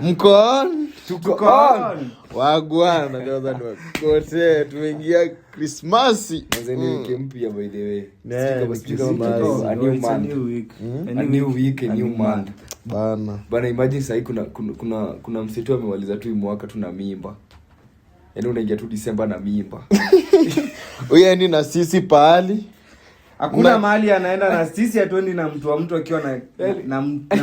Mko on? Tuko on. Wagwan, najua ni wakote. Tumeingia Krismasi. Manze, ni wiki mpya, by the way. Yeah, Sijui ni sijui kama Christmas. a new It's a month. new week. A new week, a new month. Bana. Bana, imagine sahii kuna msetu amemaliza tu hii mwaka tu na mimba. Yaani unaingia tu Disemba na mimba. Huyu ni na sisi pahali. Hakuna mahali anaenda na sisi, hatuendi na mtu wa mtu akiwa na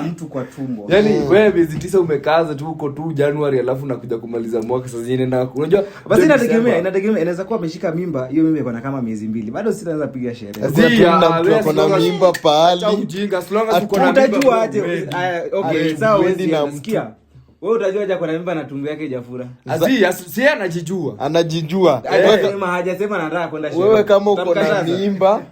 mtu kwa tumbo. Yaani wewe miezi 9 umekaza tu, uko tu January, alafu nakuja kumaliza mwaka saa zingine na unajua Basi inategemea, December. Inategemea, inaweza kuwa ameshika mimba, hiyo mimba iko na kama miezi 2. Bado sitaweza piga sherehe. Hakuna tu na mtu wewe ako na as long as- mimba pahali. Acha ujinga, as long as uko na mimba, Utajua bro, aje? ready. Aya, okay, Ati sawa, huendi huwezi na enda. mtu. Sikia. Wewe utajua aje ako na mimba na tumbo yake haijafura? Si yeye anajijua. Anajijua. Wewe Hajasema anataka kwenda sherehe. Wewe kama uko na Utamkataza? Mimba,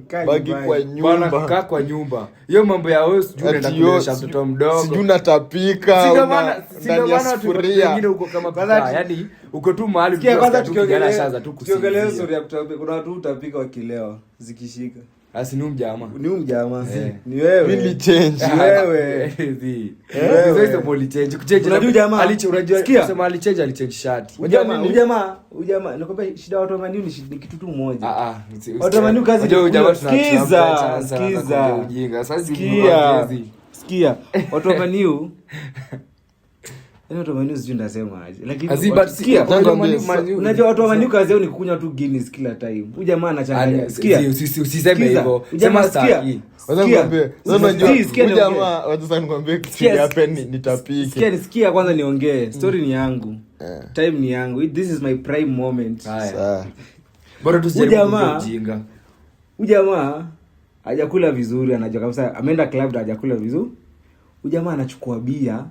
Kaa baki nyumbani. kwa Bwana, nyumba. kaa kwa nyumba. Hiyo mambo ya wewe sijui unaenda Ati yo, kulesha mtoto mdogo. sijui unatapika Si ndio si ndio ndani ya maana watu sufuria. wengine uko kama Kwanza bidhaa, yani uko tu mahali Sikia tu kwanza unasikia tu kijana ashaanza tu tukiongelea kusinzia. story ya kutapika, kuna watu utapika wakilewa zikishika. Asi ni huyu mjamaa. Ni huyu mjamaa. Eh. Ni wewe. Really change. Ni wewe. Zi. Wewe. Hizo hizo alichange. Kuchange Unajua jamaa? Unajua Sikia. kusema alichange shati. Ujamaa, nini? ujamaa, ujamaa, nakwambia shida watu wa Man U ni kitu tu moja. Ah ah. Watu wa Man U kazi Unajua ni huyu jamaa Sikiza, tunampa chance, anaanza sikiza. kuongea ujinga. Sasa si Sikia. mwanzi. Sikia, watu wa Man U, yaani watu wa Man U sijui ndasema aje. Lakini Azi, but sikia, unajua Nikwambie, unajua watu wa Man U kazi yao ni kukunywa tu Guinness kila time. Huyu jamaa anachanganya. Sikia. Usiseme Sikiza. hivyo. Huyu jamaa, Sema sikia. staki. Wacha Sikia. nikwambie, sasa unajua, Sikia, huyu niongee. jamaa, wacha sasa nikwambie kitu Sikia, happen nitapike. Sikia, nisikia kwanza niongee. Story ni yangu. Time ni yangu. This is my prime moment. Haya. Sawa. Bora tu usijaribu Huyu jamaa- kuongea ujinga. Huyu jamaa hajakula vizuri, anajua kabisa ameenda club na hajakula vizuri. Huyu jamaa anachukua bia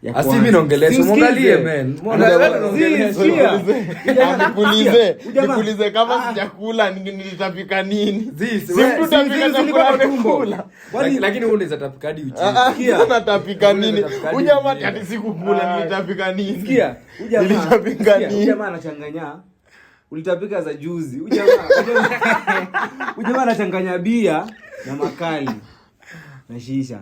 ya Asi kwanza. mimi naongelesha, Si usikize. mwangalie, man. Mwangalie, Ana- wewe unaongelesha. Si, sikia. Nikuulize, Huyu jamaa- nikuulize kama Ah. sijakula nilitapika nini? Zi, Si we- mtu si- tapika si- chakula zilikuwa kwa tumbo. amekula. Lakini wewe unaweza tapika hadi uchizi. Ah, ah, Sikia. sasa natapika Unaweza nini? tapika hadi Huyu jamaa ujinga. ati sikukula, Ah. nilitapika nini? Sikia, huyu jamaa- Nilitapika sikia, huyu nini? jamaa anachanganya, ulitapika za juzi. Huyu jamaa anachanganya bia na makali na shisha.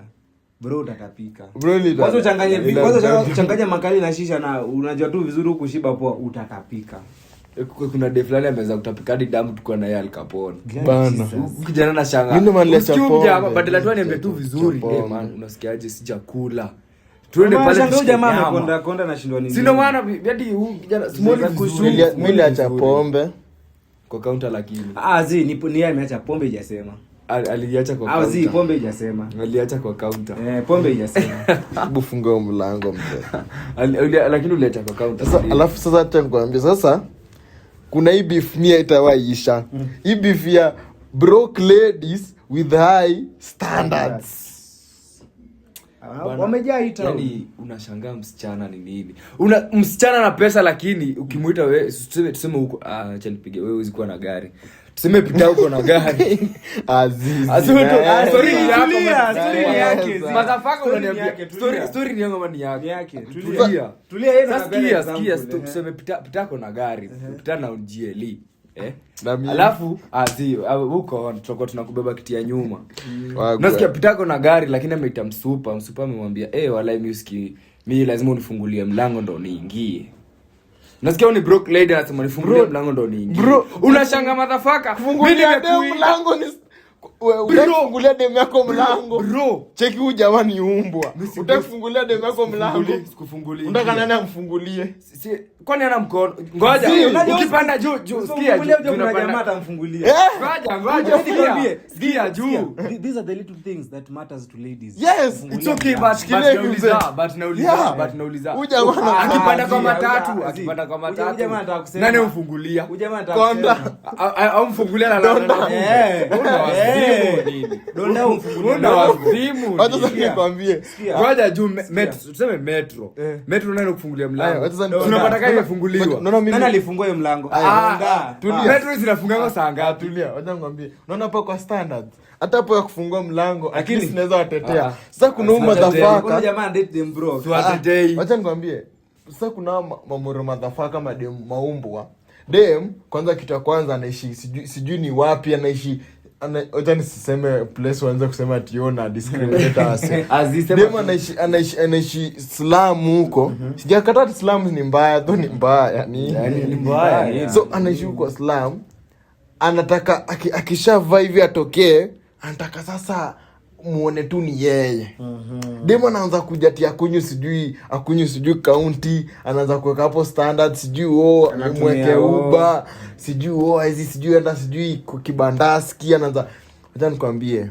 Bro, utatapika. Bro, Kwanza uchanganye kwanza uchanganye makali na shisha na unajua tu vizuri huku shiba poa, utatapika. Kuna day fulani ameweza kutapika hadi damu, tukiwa na yeye Al Capone. Bana. Huyu kijana anashangaa. Mimi ndo maana niliacha Usikie huyu pombe. jamaa, badala tu aniambie tu vizuri, Pombe. "Hey man, unasikiaje, sijakula. Tuende pale Shangaa huyu tushike jamaa nyama." amekonda konda na shindwa nini. Si ndo maana hadi huyu kijana simuoni Zinaweza vizuri. kushuka. Simuoni Niliacha vizuri. pombe. Kwa counter lakini. Ah, zi ni yeye ameacha pombe ijasema. Aliacha kwa Ah, zi counter. pombe ijasema. Aliacha kwa counter. Eh, pombe ijasema. Hebu funga huo mlango, mzee. Lakini uliacha kwa counter. Sasa alafu sasa acha nikwambie sasa kuna hii beef mia itawaisha. Hii beef ya broke ladies with high standards. Bana, Wamejaa hii town. Yani unashangaa msichana ni nini, una msichana na pesa, lakini ukimuita we, tuseme huko, ah, acha nipige, wewe huwezi kuwa na gari, tuseme pita huko na gari. Azizi. Aseme tu, man. story ni yako, Tulia, man. story ni yake. Motherfucker, Story ni unaniambia yake, tulia. story ni yangu ama ni yako? Ni yake, tulia. Tulia. Tulia, yeye ndo Sasa anapeana sikia, example, sikia, ehe. tuseme pita ako na gari, pita na GLE. Eh? Na mimi. Alafu azi huko tutakuwa tunakubeba kiti ya nyuma. Wagwan. Nasikia pitako na gari, lakini ameita msupa, msupa amemwambia, "Eh, walai mi usiki mi lazima unifungulie mlango ndo niingie." Nasikia ni broke lady anasema, "Nifungulie mlango ndo niingie." Bro. Unashanga, motherfucker. Kufungulia Mimi dem nimekuita. mlango ni utafungulia dem yako mlango? Bro. Cheki, huyu jamaa ni umbwa. Mimi Utafungulia dem yako mlango? Sikufungulie. Unataka nani amfungulie? Kwani ana mkono? Ngoja, Si. ukipanda juu juu, sikia Usimfungulie, juu, kuna unapanda- jamaa atamfungulia. Eh? Ngoja, ngoja, Nikwambie, sikia, sikia juu. These are the little things that matters to ladies. Yes, It's okay, but Shikilia but hivi, nauliza, mzee. but nauliza, Yeah. but nauliza. Huyu jamaa Akipanda kwa Azi, matatu, azi. akipanda kwa Huyu matatu. jamaa anataka kusema. Nani umfungulia? Huyu jamaa anataka Konda. kusema. Au mfungulia na Eh. Una wazimu Eh. nini? Donda umfungulia. Una wazimu Wacha sasa nini? nikwambie. Sikia. Ngoja juu metro, tuseme metro. Eh. Metro nani kufungulia Aya, mlango? wacha sasa Tunapata kama imefunguliwa. Unaona mimi Nani alifungua hiyo mlango? Ah, Donda. tulia. Metro zinafunganga saa ngapi? Tulia, wacha nikwambie. Unaona hapo kwa standards, hata hapo ya kufungua mlango, at Lakini- least naweza watetea. Ah. Sasa kuna huyu Watetei. Kuna motherfucker. jamaa date them bro. Tuwatetei. Wacha nikwambie, sasa kuna mamoro motherfucker, madem maumbwa. Dem kwanza, kitu ya kwanza anaishi sijui ni wapi anaishi. wacha nisiseme place, waanze kusema ati yo na discriminate us. Azisema Dem anaishi slum huko. Sijakataa ati slum ni mbaya, tho ni mbaya ni Yani ni mbaya, ni. So anaishi huko slum, anataka akishavaa hivi atokee, anataka sasa muone tu ni yeye. Dem anaanza kujatia akunywi, sijui akunywi, sijui county, anaanza kuweka hapo standard, sijui o Anatumia mweke o. Uber, sijui o hizi, sijui enda sijui kwa kibandaski. Anaanza, wacha nikwambie,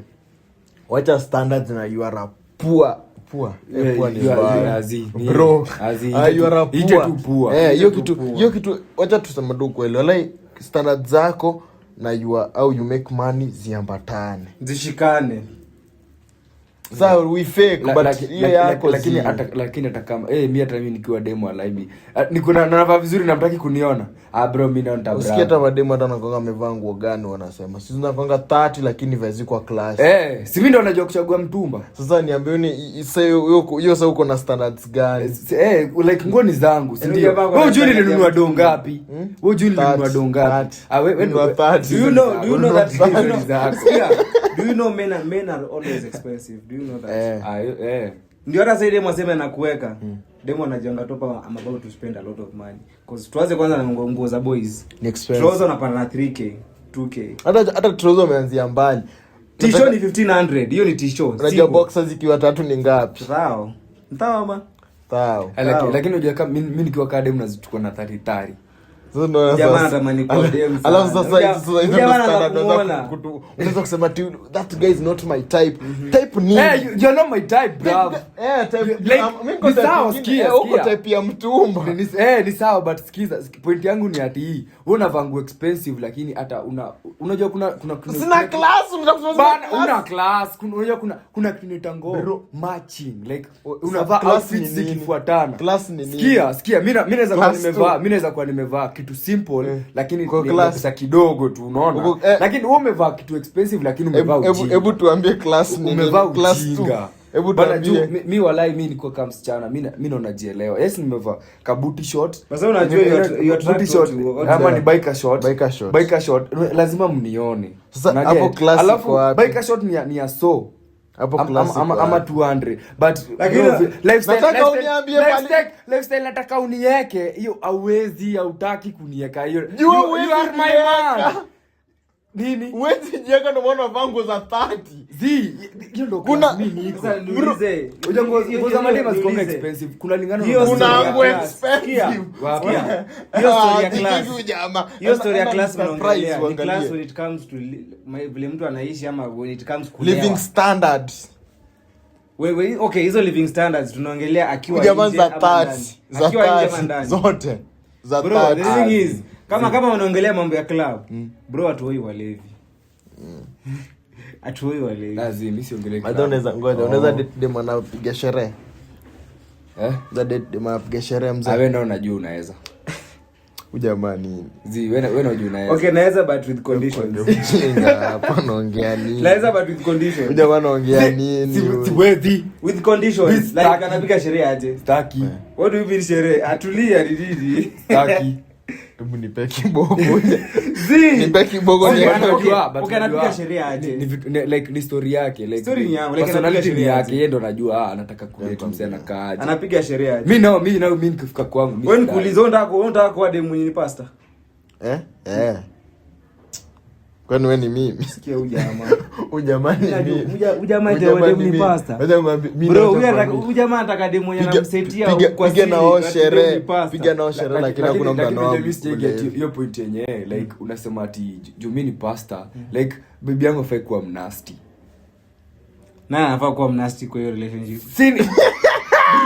wacha standards na you are a poor poor eh, Eh, poor ni you are- mbaya. Bro, ah, you are a ite poor. tu poor. Eh, hiyo Ite tu kitu poor. hiyo kitu wacha tuseme tu kweli, walai standards zako na you are, au you make money ziambatane. Zishikane. Sa we fake, but hiyo yako lakini lakini hata kama mi hata mi nikiwa demo alaibi niko na navaa vizuri na mtaki kuniona, ah bro, mi naona Usikie, hata mademu hata nakwanga amevaa nguo gani, wanasema sisi nakwanga 30 lakini vazi kwa class. Eh, si mi ndo najua kuchagua mtumba. Sasa niambieni, hiyo sasa uko na standards gani? Eh, like nguo ni zangu, si Yaani ndio? ungevaa kwa Wewe hujui standard ya nilinunua do mtumba. ngapi? Wewe hujui nilinunua 30, do ngapi? 30. Ah, Nilinunua 30. Do you know, do you know that Hizo do you ni know, zako. yeah, do you know men are always expensive? Do you know that? Eh. Ah, eh. Ndio hata sasa demo aseme anakuweka. Demo anajianga topa, I'm about to spend a lot of money. Cause tuanze kwanza na nguo za boys. Ni expensive. Trouser unapata na 3K, 2K. Hata trouser umeanzia mbali. T-shirt ni 1500. Hiyo ni t-shirt. Unajua Single. boxers zikiwa tatu ni ngapi? Thao. Thao ama? Thao. Ah, lakini unajua kama mi nikiwa kaa demu nazichukua na thari thari. Sasa ndo Jamaa sasa- anatamani kuwa dem sana. Alafu sasa sasa hizo ndo Jamaa anaanza standard unaweza kumuona. unaweza kusema ati that guy is not my type. Type ni Eh, you're not my type, bro. Eh, type Like, mimi niko ni type sawa, nyingine. sikia, Eh, uko sikia. type ya mtumba. Ni sawa, but sikiza, point yangu ni ati hii wewe unavaa nguo expensive, lakini hata unajua kuna Sina class, unataka kusema sina Bana, class? una class, unajua kuna kitu inaitwa ngo matching, like unavaa Class outfits ni nini? zikifuatana. Class ni nini? Sikia, sikia, mi naweza kuwa Class nimevaa two. mi naweza kuwa nimevaa kitu simple, lakini Uko ni class. pesa kidogo tu, unaona? Uko. Lakini wewe umevaa kitu expensive, lakini umevaa ujinga. Hebu tuambie class ni nini? Umevaa Class two. ujinga. Hebu Bana, tuambie. juu, mi walai, mi niko kama msichana, mi naona najielewa. Yes, nimevaa kabuti short. Sasa unajua you are Booty attracted short, to what ama the- ni biker short. Biker short. Biker short, lazima mnione. Sasa Una hapo get? class Alafu iko wapi? biker short ni ya so Hapo class iko ama wapi? 200, but Lakini- bro, lifestyle Nataka uniambie lifestyle nataka unieke hiyo, auwezi, hautaki kunieka hiyo. Jua You huwezi are my nieka. man. Nini? Huwezi jiweka, ndio maana unavaa nguo za 30. Zi, hiyo ndo Kuna- class mi niko. Sasa niulize. Unajua nguo za madem hazikuanga Niulize. expensive. Kuna lingana na Hiyo nguo Kuna za story ya nguo class. expensive. Sikia. Wapi? Sikia. Hiyo story ya Ah, class. hivi jamaa. Hiyo story ya Enda class Mr. Price mnaongelea. Ni uangalie. class when it comes to vile mtu anaishi ama when it comes kulewa. Living standards. Wewe, okay, hizo living standards tunaongelea akiwa Jamaa nje za ama 30, ndani. za Akiwa nje ama 30 ndani. zote. Za Bro, the 30. thing is, kama unaongelea mambo ya club, bro, hatuoi walevi. Hatuoi walevi. Lazima mimi siongelee Madha club. unaweza ngoja, unaweza date dem anapiga sherehe. Eh? Unaweza date dem anapiga sherehe Ah, mzee. wewe ndio unajua unaweza. Ujamaa nini? Zi, wewe unajua unaweza. Okay, naweza but with conditions. Ujinga hapa unaongea nini? Naweza but with conditions. Ujamaa anaongea nini? huyu? Siwezi. With conditions. Mi Like sitaki. anapiga sherehe aje? Sitaki. What do you mean sherehe? Atulia ni nini? Sitaki. Hebu nipe kiboko. Zi. Nipe kiboko Okay, ni okay, But okay, anapiga unajua, sherehe aje? ni like ni story yake, like Story ni yangu, like personality anapiga ni sherehe yake, aje. yeye ndo anajua anataka kuleta msee anakaaje. Anapiga sherehe aje? Mi nikifika kwangu mi Wewe sidai. nikuulize, wewe unataka kuwa demu mwenye ni pastor? Eh? Eh. Kwani wewe ni mimi? Sikia huyu jamaa. Ujamaa ni mimi. Huyu jamaa eti Ujamaa demu ni ni mimi. pastor. Wacha nikwambie, mimi Bro, nawacha huyu anataka nikwambie. huyu jamaa anataka demu mwenye anamsetia kwa Piga siri, na wao ati demu ni sherehe, pastor. piga nao sherehe, lakini hakuna mtu Lakini anaoa unajua mimi sijai get mlevi. hiyo point yenyewe, like unasema ati juu mimi ni pastor, like bibi yangu hafai kuwa mnasty. Nani anafaa kuwa mnasty kwa hiyo relationship?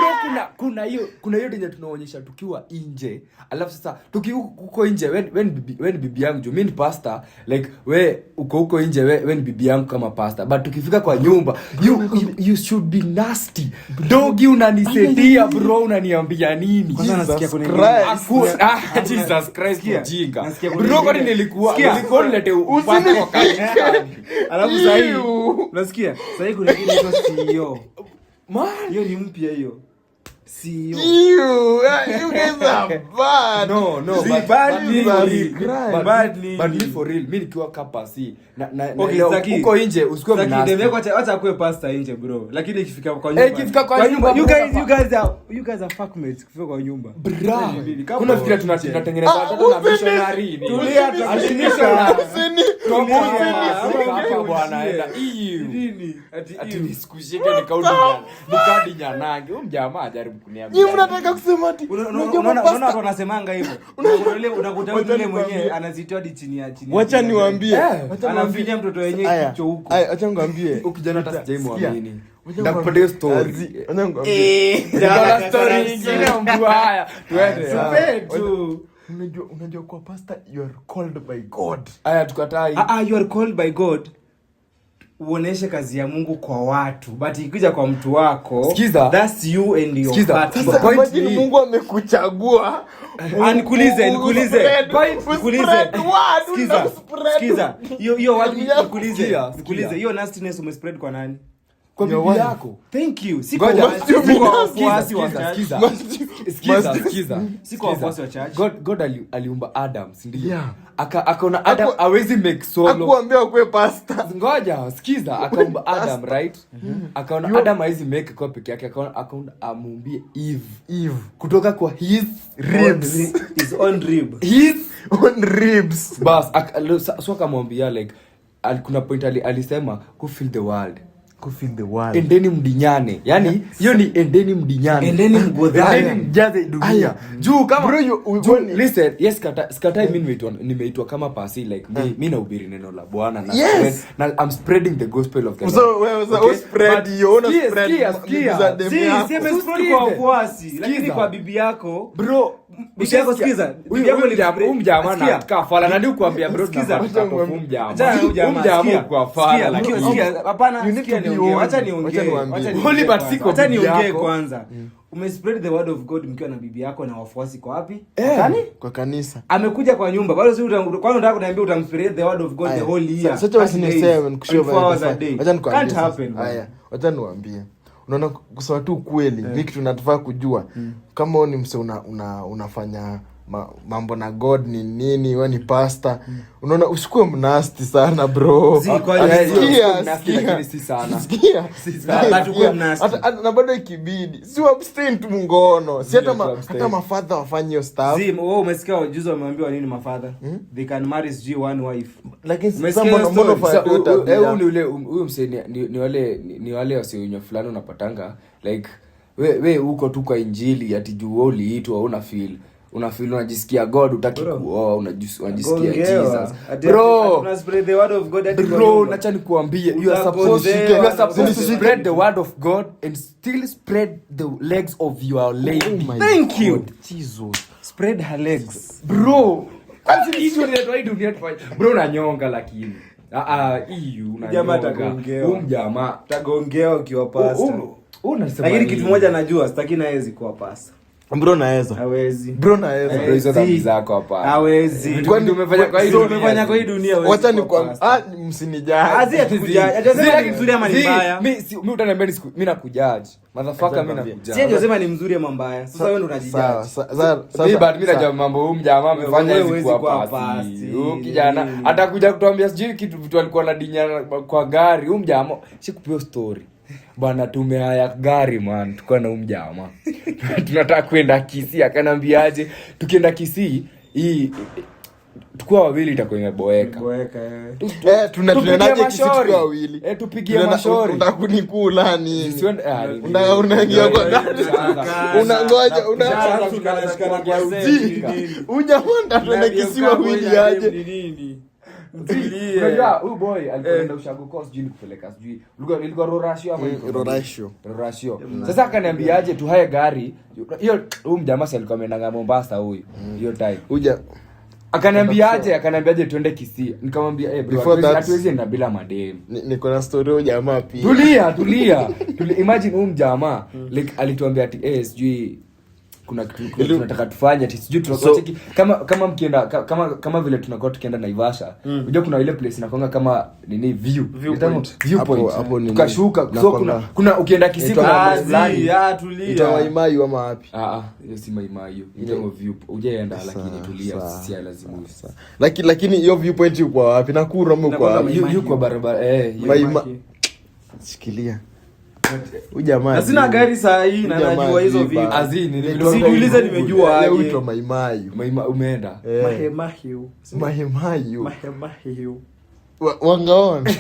Bro, kuna hiyo yenye tunaonyesha tukiwa nje, alafu sasa tuki huko nje, when bibi yangu, juu mimi ni pastor, like we uko huko nje, we ni bibi yangu kama pastor, but tukifika kwa nyumba you should be nasty dogi. Unanisetia, bro, unaniambia nini? Kwanza nasikia Jesus kuna Christ. Ah, Jesus Christ, Sikia, mjinga. nasikia kuna Bro, kwani ingine. Sikia. nilikuwa nilete upate kwa kanisa? Alafu sahii Ew. unasikia sahii kuna ingine inaitwa CEO. Man. Hiyo ni mpya hiyo. CEO. Ew, you guys are bad. No, See, but, bad but me for nini? real, Christ. Bad nini? but me for real, mi nikiwa kapasi na Okay, leo, Saki. huko nje usikuwe Saki, mnasty. dem yako wacha akuwe pastor nje bro, lakini ikifika kwa nyumba, Eh, ikifika kwa nyumba, you bro, guys, hapa. you guys are fuckmates ikifika kwa nyumba. Bra. Nini, kama Kuna fikiria nje. tunatengeneza Ah, watoto na usini- missionary ni. Tulia, usini- tutashinisha. usini- Toka usini- hapa, Usini- hapa bwana, Ushie. enda. Ew. Nini? Ati Ati ew. nisikushike nikadi nyanange. Huyu mjamaa ajaribu kuniambia. Nyinyi mnataka kusema ati unajua Unaona mapasta- watu wanasemanga hivyo. Unakuta Wacha yule mwenyewe nikwambie. anazitoa hadi chini ya chini. ya Wacha chini ya niwaambie. Eh, Wacha niwaambie. Anafinya mtoto wenyewe Aya, kichwa huko. aya, wacha nikwambie. Huyu kijana hata sijaimwamini. Wacha Ndakupatia hiyo story. Azi, wacha nikwambie. Niko na story ingine mbwa haya. Tuende. Supe tu. Unajua kwa pastor you are called by God. Aya tukatai. Ah, ah, you are called by God uoneshe kazi ya Mungu kwa watu, but ikija kwa mtu wako, Sikiza. that's you and your Sikiza. partner. Sasa Point imagine ni- Mungu amekuchagua. Ah, nikuulize, nikuulize. Nikuulize. Spread word, Sikiza. una spread. Sikiza. Hiyo word Sikia. nikuulize. Sikia, Nikuulize. sikia. Hiyo nastiness umespread kwa nani? Kwa Your bibi wife. yako. Thank you. Si kwa Ngoja. si kwa wafuasi wa Sikiza, church. sikiza. Must- Sikiza, sikiza. Si kwa wafuasi wa church. God aliumba Adam, si ndio? Yeah. Akaona Adam hawezi make solo. Hakuambia ukuwe pastor. Ngoja, sikiza, akaumba Adam, right? Akaona Adam hawezi make kwa peke yake, akaona amuumbie Eve. Eve. Kutoka kwa his Ribs. His own rib. His On ribs. bas so akamwambia like kuna point alisema go fill the world. Go fill the world. Endeni mdinyane. Yani hiyo ni endeni mdinyane. Endeni mgodhane. Endeni mjaze dunia. Aya. Juu kama Bro, juu, listen, yes sikatai mimi nimeitwa kama pasi like mi nahubiri neno la Bwana na Yes. spread, na I'm spreading the gospel of the So, Lord. wewe, so, okay? Spread But hiyo, una sikia, spread sikia, miguu za sikia. demu Si, yako. si amespread Usikize. kwa wafuasi, lakini Sikiza. kwa bibi yako. Bro, Bibi yako sikiza. Huyu Bibi yako huyu mjamaa Sikia. na kaa fala na ndio kuambia bro Sikiza. tunapata huyu mjamaa. Achana na huyu Huyu jamaa, mjamaa sikia. kwa fala Sikia, lakini. sikia, hapana, You need sikia to be niongee, holy. wacha niongee, Wacha niwaambie. wacha niongee Holy but kwanza. si kwa Wacha bibi niongee yako. kwanza. Umespread the word of God mkiwa na bibi yako na wafuasi kwa wapi? Eh, Kani? kwa kanisa. Amekuja kwa nyumba. Bado si kwani unataka kuniambia utamspread the word of God the Aya. whole year? Sasa basi 30 days, niseme nikushow 24 hours a day. Wacha nikwambie. Can't Sasa. happen. bro. Aya, wacha niwaambie. Unaona kusema tu ukweli, mi kitu natufaa kujua. Kama wewe ni mse unafanya mambo na God ni nini, wewe ni pastor. Unaona usikuwe mnasty sana bro. Zi, kwani- Sikia, Usikuwe mnasty, sikia. lakini si sana. Sikia. Si sana. But ukuwe mnasty. Hata na bado ikibidi. Si abstain tu ngono. Si Ndio, tu abstain. hata mafadha wafanye hiyo stuff. Zi, wewe umesikia wajuzi wameambiwa nini mafadha? They can marry sijui one wife. Lakini sasa Umesikia hiyo mbona story? ufanye Sasa, hiyo tabia? huyu ni ule huyu msee ni wale wasionywa fulani unapatanga like we uko tu kwa injili ati juu wewe uliitwa una feel unajisikia God hutaki Bro. kuoa unajisikia Gongewa. Jesus Ati bro tuna spread the word of God hadi kwa bro nyumba. nacha nikuambie you are supposed Utagongewa. you are supposed to Usinishike. spread the word of God and still spread the legs of your lady. Oh my Thank you. God, Jesus. Spread her legs. Bro, kwanza ni issue inaitwa hii dunia tufanye. Bro unanyonga lakini. Ah ah, hii Jamaa unanyonga. atagongewa. Huyu mjamaa. Utagongewa ukiwa pastor. Huu unasema Lakini nini? kitu moja najua, sitaki na hawezi kuwa pastor. Bro naweza. Hawezi. Bro naweza. Bro, hizo dhambi zako hapana. Hawezi. Vitu vingi umefanya kwa hii So, dunia. umefanya kwa hii dunia hawezi Wacha kuwa nikwambie, pastor. msinijaji. Ah, zi hatukujaji. Hajasema ni mzuri ama ni mbaya. Mi utaniambia ni siku mi nakujudge. Motherfucker mi nakujudge. Si hajasema ni mzuri ama mbaya. Sasa wewe ndo Sawa, unajijudge. sasa- Mi but mi najua sawa. mambo huyu mjamaa amefanya Wewe hizi huwezi kuwa kuwa pasi. pasi. Huyu kijana atakuja kutuambia sijui kitu vitu alikuwa anadinyana kwa gari. Huyu mjamaa sikupewa story. Bana tumehaya gari man, tukiwa na huyu mjamaa. Tunataka kwenda Kisii, akanambiaje tukienda Kisii hii tukiwa wawili itakuwa imeboeka. Boeka, eh. Eh, Tupigie tunaendaje Kisii mashauri. tukiwa wawili? Tupigie mashauri. Unataka kunikula nini? Siwende- Unaingia kwa gari. Unangoja, Tunashikana kwa Ji, huyu jamaa tuende Kisii wawili aje? Unajua huyu boy alikuwa anaenda ushago kwa sijui ni kupeleka sijui ilikuwa Rorashio ama ilikuwa Rorashio. Rorashio. Sasa akaniambiaje tuhaye gari hiyo huyu mjamaa si alikuwa ameenda Mombasa huyu hiyo time. Uja Akaniambiaje tuende Kisii. Nikamwambia eh bro Before hatuwezi enda bila mademu. Niko na story huyu jamaa pia. Tulia, tulia. Tulia. Imagine huyu mjamaa like alituambia ati sijui Kuna kitu kuna tunataka tufanye, ati sijui tunakuwa cheki kama mkienda kama vile tunakuwa tukienda Naivasha. Unajua kuna ile place inakuanga kama nini, view. View Inaitwa point. view point. Hapo nini? Tukashuka, so kuna ukienda Kisii kuna place fulani. Ah, tulia. Itawa Maimayu ama wapi? Ah ah, hiyo si Maimayu. Inaitwa view. Hujaenda, lakini tulia, si lazima. Lakini hiyo viewpoint yuko wapi? Nakuru ama uko Inakuanga wapi? Maimayu. Yu kwa barabara, eh, hiyo. Shikilia. Huyu jamaa. Na sina gari saa hii na Huyu jamaa najua hizo jiba. vitu. Azini, ni vile Usijiulize nimejua Leo aje. huitwa Maimayu. Umeenda. Eh, Mahemahiu. Mahimayu. Mahemahiu. Wangaona.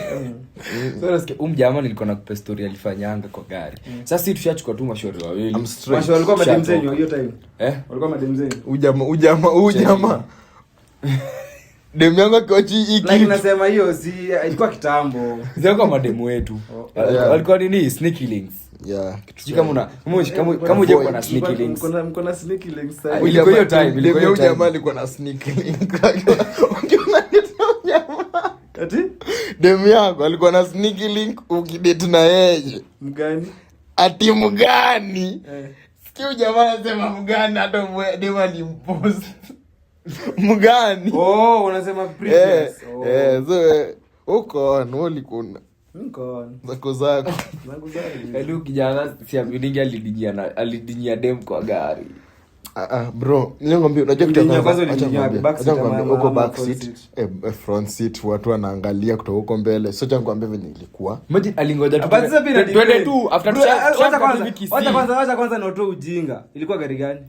So nasikia huyu mjamaa, nilikuwa nakupa story alifanyanga kwa gari. Sasa sisi tushachukua tu mashauri wawili. I'm straight. Masho walikuwa madem Shatoka. zenyu hiyo time. Eh? Walikuwa madem zenyu. Huyu jamaa. Demu yangu akiwachi hii Like kitu. nasema hiyo si ilikuwa kitambo. Zilikuwa mademu wetu. Yeah. Walikuwa nini, sneaky links. Yeah, kitu Sijui kama uje kuwa na sneaky links. Mko na sneaky links sasa. Huyu Ilikuwa hiyo time, Demu ilikuwa hiyo huyu time. jamaa alikuwa na sneaky link. Ukiona kitu jamaa. Ati? Demu yako alikuwa na sneaky link ukidate na yeye. Mgani? Ati mgani? Eh. Sikia huyu jamaa anasema mgani, hata demu alimpost. Mgani? Oh, unasema Eh, previous. Oh. eh, so uko on, wewe ulikuwa Niko on. zako zako. Zangu zangu. Yaani huyu kijana siaminingi alidinyia dem kwa gari. Ah, ah, bro, nikwambia, unajua kitu ya Ulidinyia kwanza, kwanza, acha ulidinyia nikwambie, back acha seat nikwambie, ama- huko ama back front seat, seat? front seat watu wanaangalia kutoka huko mbele. So acha nikwambie venye ilikuwa. Imagine alingoja tu But sasa pia twende inadepend. tu after Bro, wacha tushafika kwanza, hivi Kisii. wacha kwanza nitoe ujinga. Ilikuwa gari gani?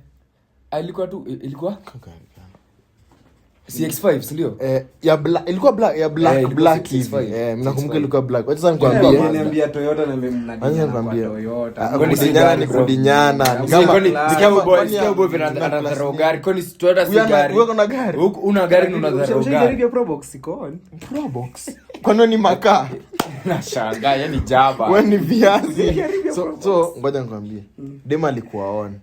Alikuwa tu, ilikuwa CX5, si ndio? Eh, ya black, ilikuwa black, ya black, Eh, ilikuwa black 665. hivi. Eh, mnakumbuka 665. ilikuwa black. Wacha sasa Yeah, nikwambie. Mazda. Niambia Toyota na mimi Wacha mnadinyana kwa nikwambie. Toyota. Ah, Kwani si kudinyana gari, ni bro? kudinyana. Ni Si kama kwani class. si kama boy, kwani si kama boy vile anadharau gari, kwani si Toyota si Huyu gari. huyu ana gari? Huku una gari na unadharau gari. Ushajaribia Probox iko on. Probox. Kwani ni makaa? Nashangaa, yani jaba. Wewe ni viazi. Usijaribu So Probox. so ngoja nikwambie. Dem alikuwa on.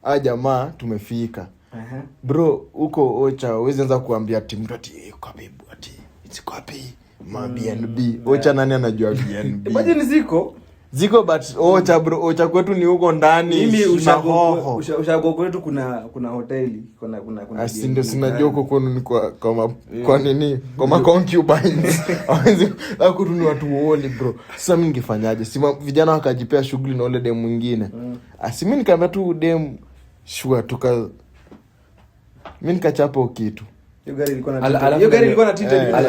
Ah, jamaa tumefika. Aha. Bro, huko ocha huwezi anza kuambia ati mtu ati "Eh, uko wapi ati iko wapi ma BNB." Ocha nani anajua BNB? Imagine ziko. Ziko, but ocha, bro, ocha kwetu ni huko ndani. Mimi ushago Mahoho. ushago kwetu kuna hoteli, kuna Ah, si ndio, B&B. sinajua huko kwenu ni kwa nini, kwa ma concubines. Hawezi huko tu ni watu woli, bro. Sasa mimi ningefanyaje? Si vijana wakajipea shughuli na ule dem mwingine. Ah, si mimi nikaambia tu dem sure, tuka mimi nikachapa hiyo kitu. Hiyo gari ilikuwa na Alafu hiyo gari ilikuwa na tinted windows.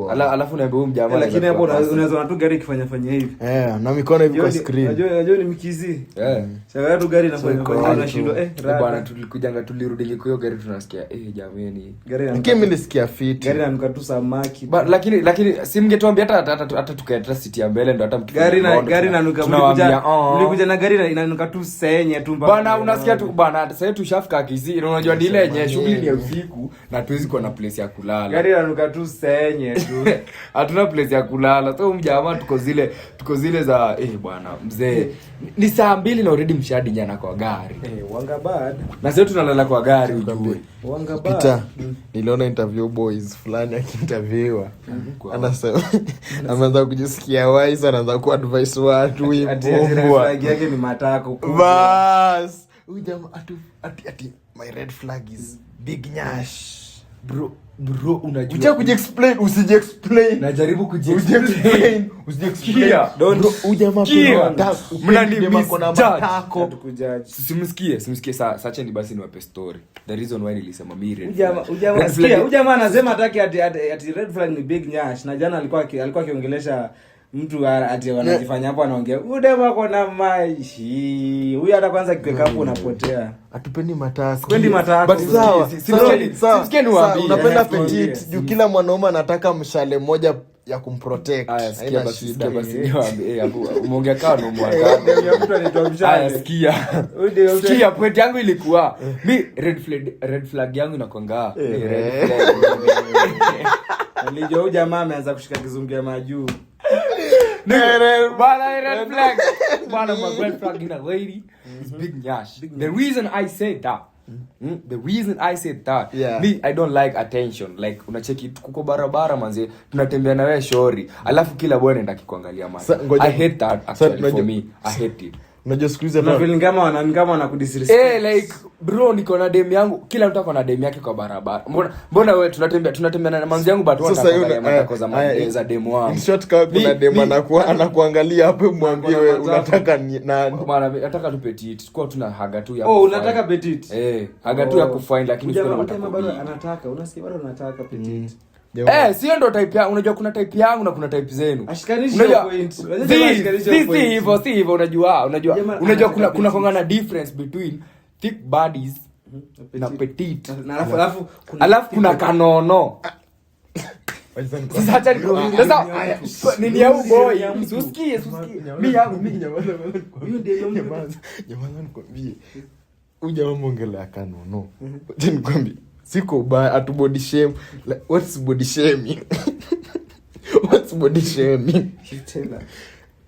Watu Alafu niambia huyu mjamaa Eh, lakini hapo anaweza kuwa unaweza ona tu gari ikifanya fanya hivi. Eh, na mikono hivi kwa screen. Unajua ni mkizi. Eh. Shangaa tu gari inafanya iko fanya on unashindwa tu. eh Eh, bwana, rada. tulikujanga, tulirudi kwa hiyo gari, tunasikia, eh, jameni. Gari inanuka. Lakini mimi nilisikia fiti. Gari inanuka tu samaki. But, lakini si mngetuambia hata tukaeta siti ya mbele ndo hata mkifanya Gari na round, gari inanuka, tunawaambia, mlikuja "Oh." mlikuja na gari inanuka tu senye tu mpaka. Bana, unasikia tu bana, sasa tushafika Kisii na unajua ni ile yenye shughuli ni ya usiku na tuwezi kuwa na place ya kulala. Gari inanuka tu senye tu. Hatuna place ya kulala, so mjamaa tuko zile za, eh, bwana mzee, ni saa 2 na already mshadinyana kwa gari. Eh, wanga bad. Na sasa tunalala kwa gari, ujue. Wanga bad. Peter, niliona interview boys fulani akiinterviewa. Anasema ameanza kujisikia wise, anaanza kuadvise watu Ati ati red imbwa. flag yake ni matako kubwa. Bas. Huyu jamaa ati my red flag is big nyash. Bro, unajua Ucha kujiexplain, usijiexplain. Najaribu kujiexplain. Usijiexplain, usijiexplain. Kia. Bro, huyu jamaa Kia. pia Mnani dem ako na misjudge. matako. Hatukujudge. Simsikie sacheni basi niwape story, the reason why nilisema mi red flag. Ujamaa Red sikia, flag. ujamaa anasema hataki ati red flag ni big nyash, na jana alikuwa akiongelesha mtu ati wanajifanya hapo anaongea. Huyu demu ako na maishi. Huyu hata kwanza akiweka hapo unapotea. Hatupendi matako. Sipendi matako. But sawa, sawa, sawa, Simsikie niwaambie. sawa, unapenda Eh, tuambie. petit juu kila mwanaume anataka mshale moja ya kumprotect. Aya, sikia Haina basi, shida. sikia basi niwaambie. Eh, hapo umeongea kama na mwaka. Demu ya mtu anaitwa Aya, mshale. sikia. Huyu demu ya mtu- Sikia, point yangu ilikuwa mi red flag yangu inakwanga mi red flag. Nilijua huyu jamaa ameanza kushika kizungu ya majuu. Bana, red flag. Bana, my red flag in a lady is big nyash. The reason I said that, the reason I said that, me, I don't like attention. Like, unacheki kuko barabara manze, tunatembea na wewe shori, alafu kila boy anaenda akikuangalia macho. Ngoja- I hate that Sa- actually. For unajua- me, I hate it. Unajua siku hizi Una hata feeling kama wana kama wanakudisrespect. Eh, like bro, niko na dem yangu, kila mtu ako na dem yake kwa barabara. Mbona wewe tunatembea na manzi yangu, but Sasa wewe hiyo unataka matako za za demu wangu. In short, kama kuna dem anakuangalia hapo, mwambie Ako na wewe matako. unataka ni nani? Maana nataka tu petite, kwa tuna haga tu ya Oh, kufine. unataka petite? Eh, haga tu ya kufine, lakini Huyu usikuwe na jamaa matako bado mingi. anataka, unasikia bado anataka petite. Jamaa. Eh, sio ndo type yangu. Unajua kuna type yangu na kuna type zenu. Ashikanishe Unajua- hiyo point. Unajua Si, jamaa ashikanishe si, hiyo si point. hivyo, si hivyo, unajua, unajua. Jamaa Unajua anataka kuna petite. konga na difference between thick bodies na petite. Na alafu Alafu kuna kanono. Sasa acha sasa nini ya boy? Usikie, usikie. Mimi yangu mimi. Huyo ndiye yule mtu. Nyamaza nikwambie. Huyu jamaa mwongelea kanono. Wacha nikwambie. Siko ubaya, atu body shame. Like, what's body shaming? What's body shaming? You tell her.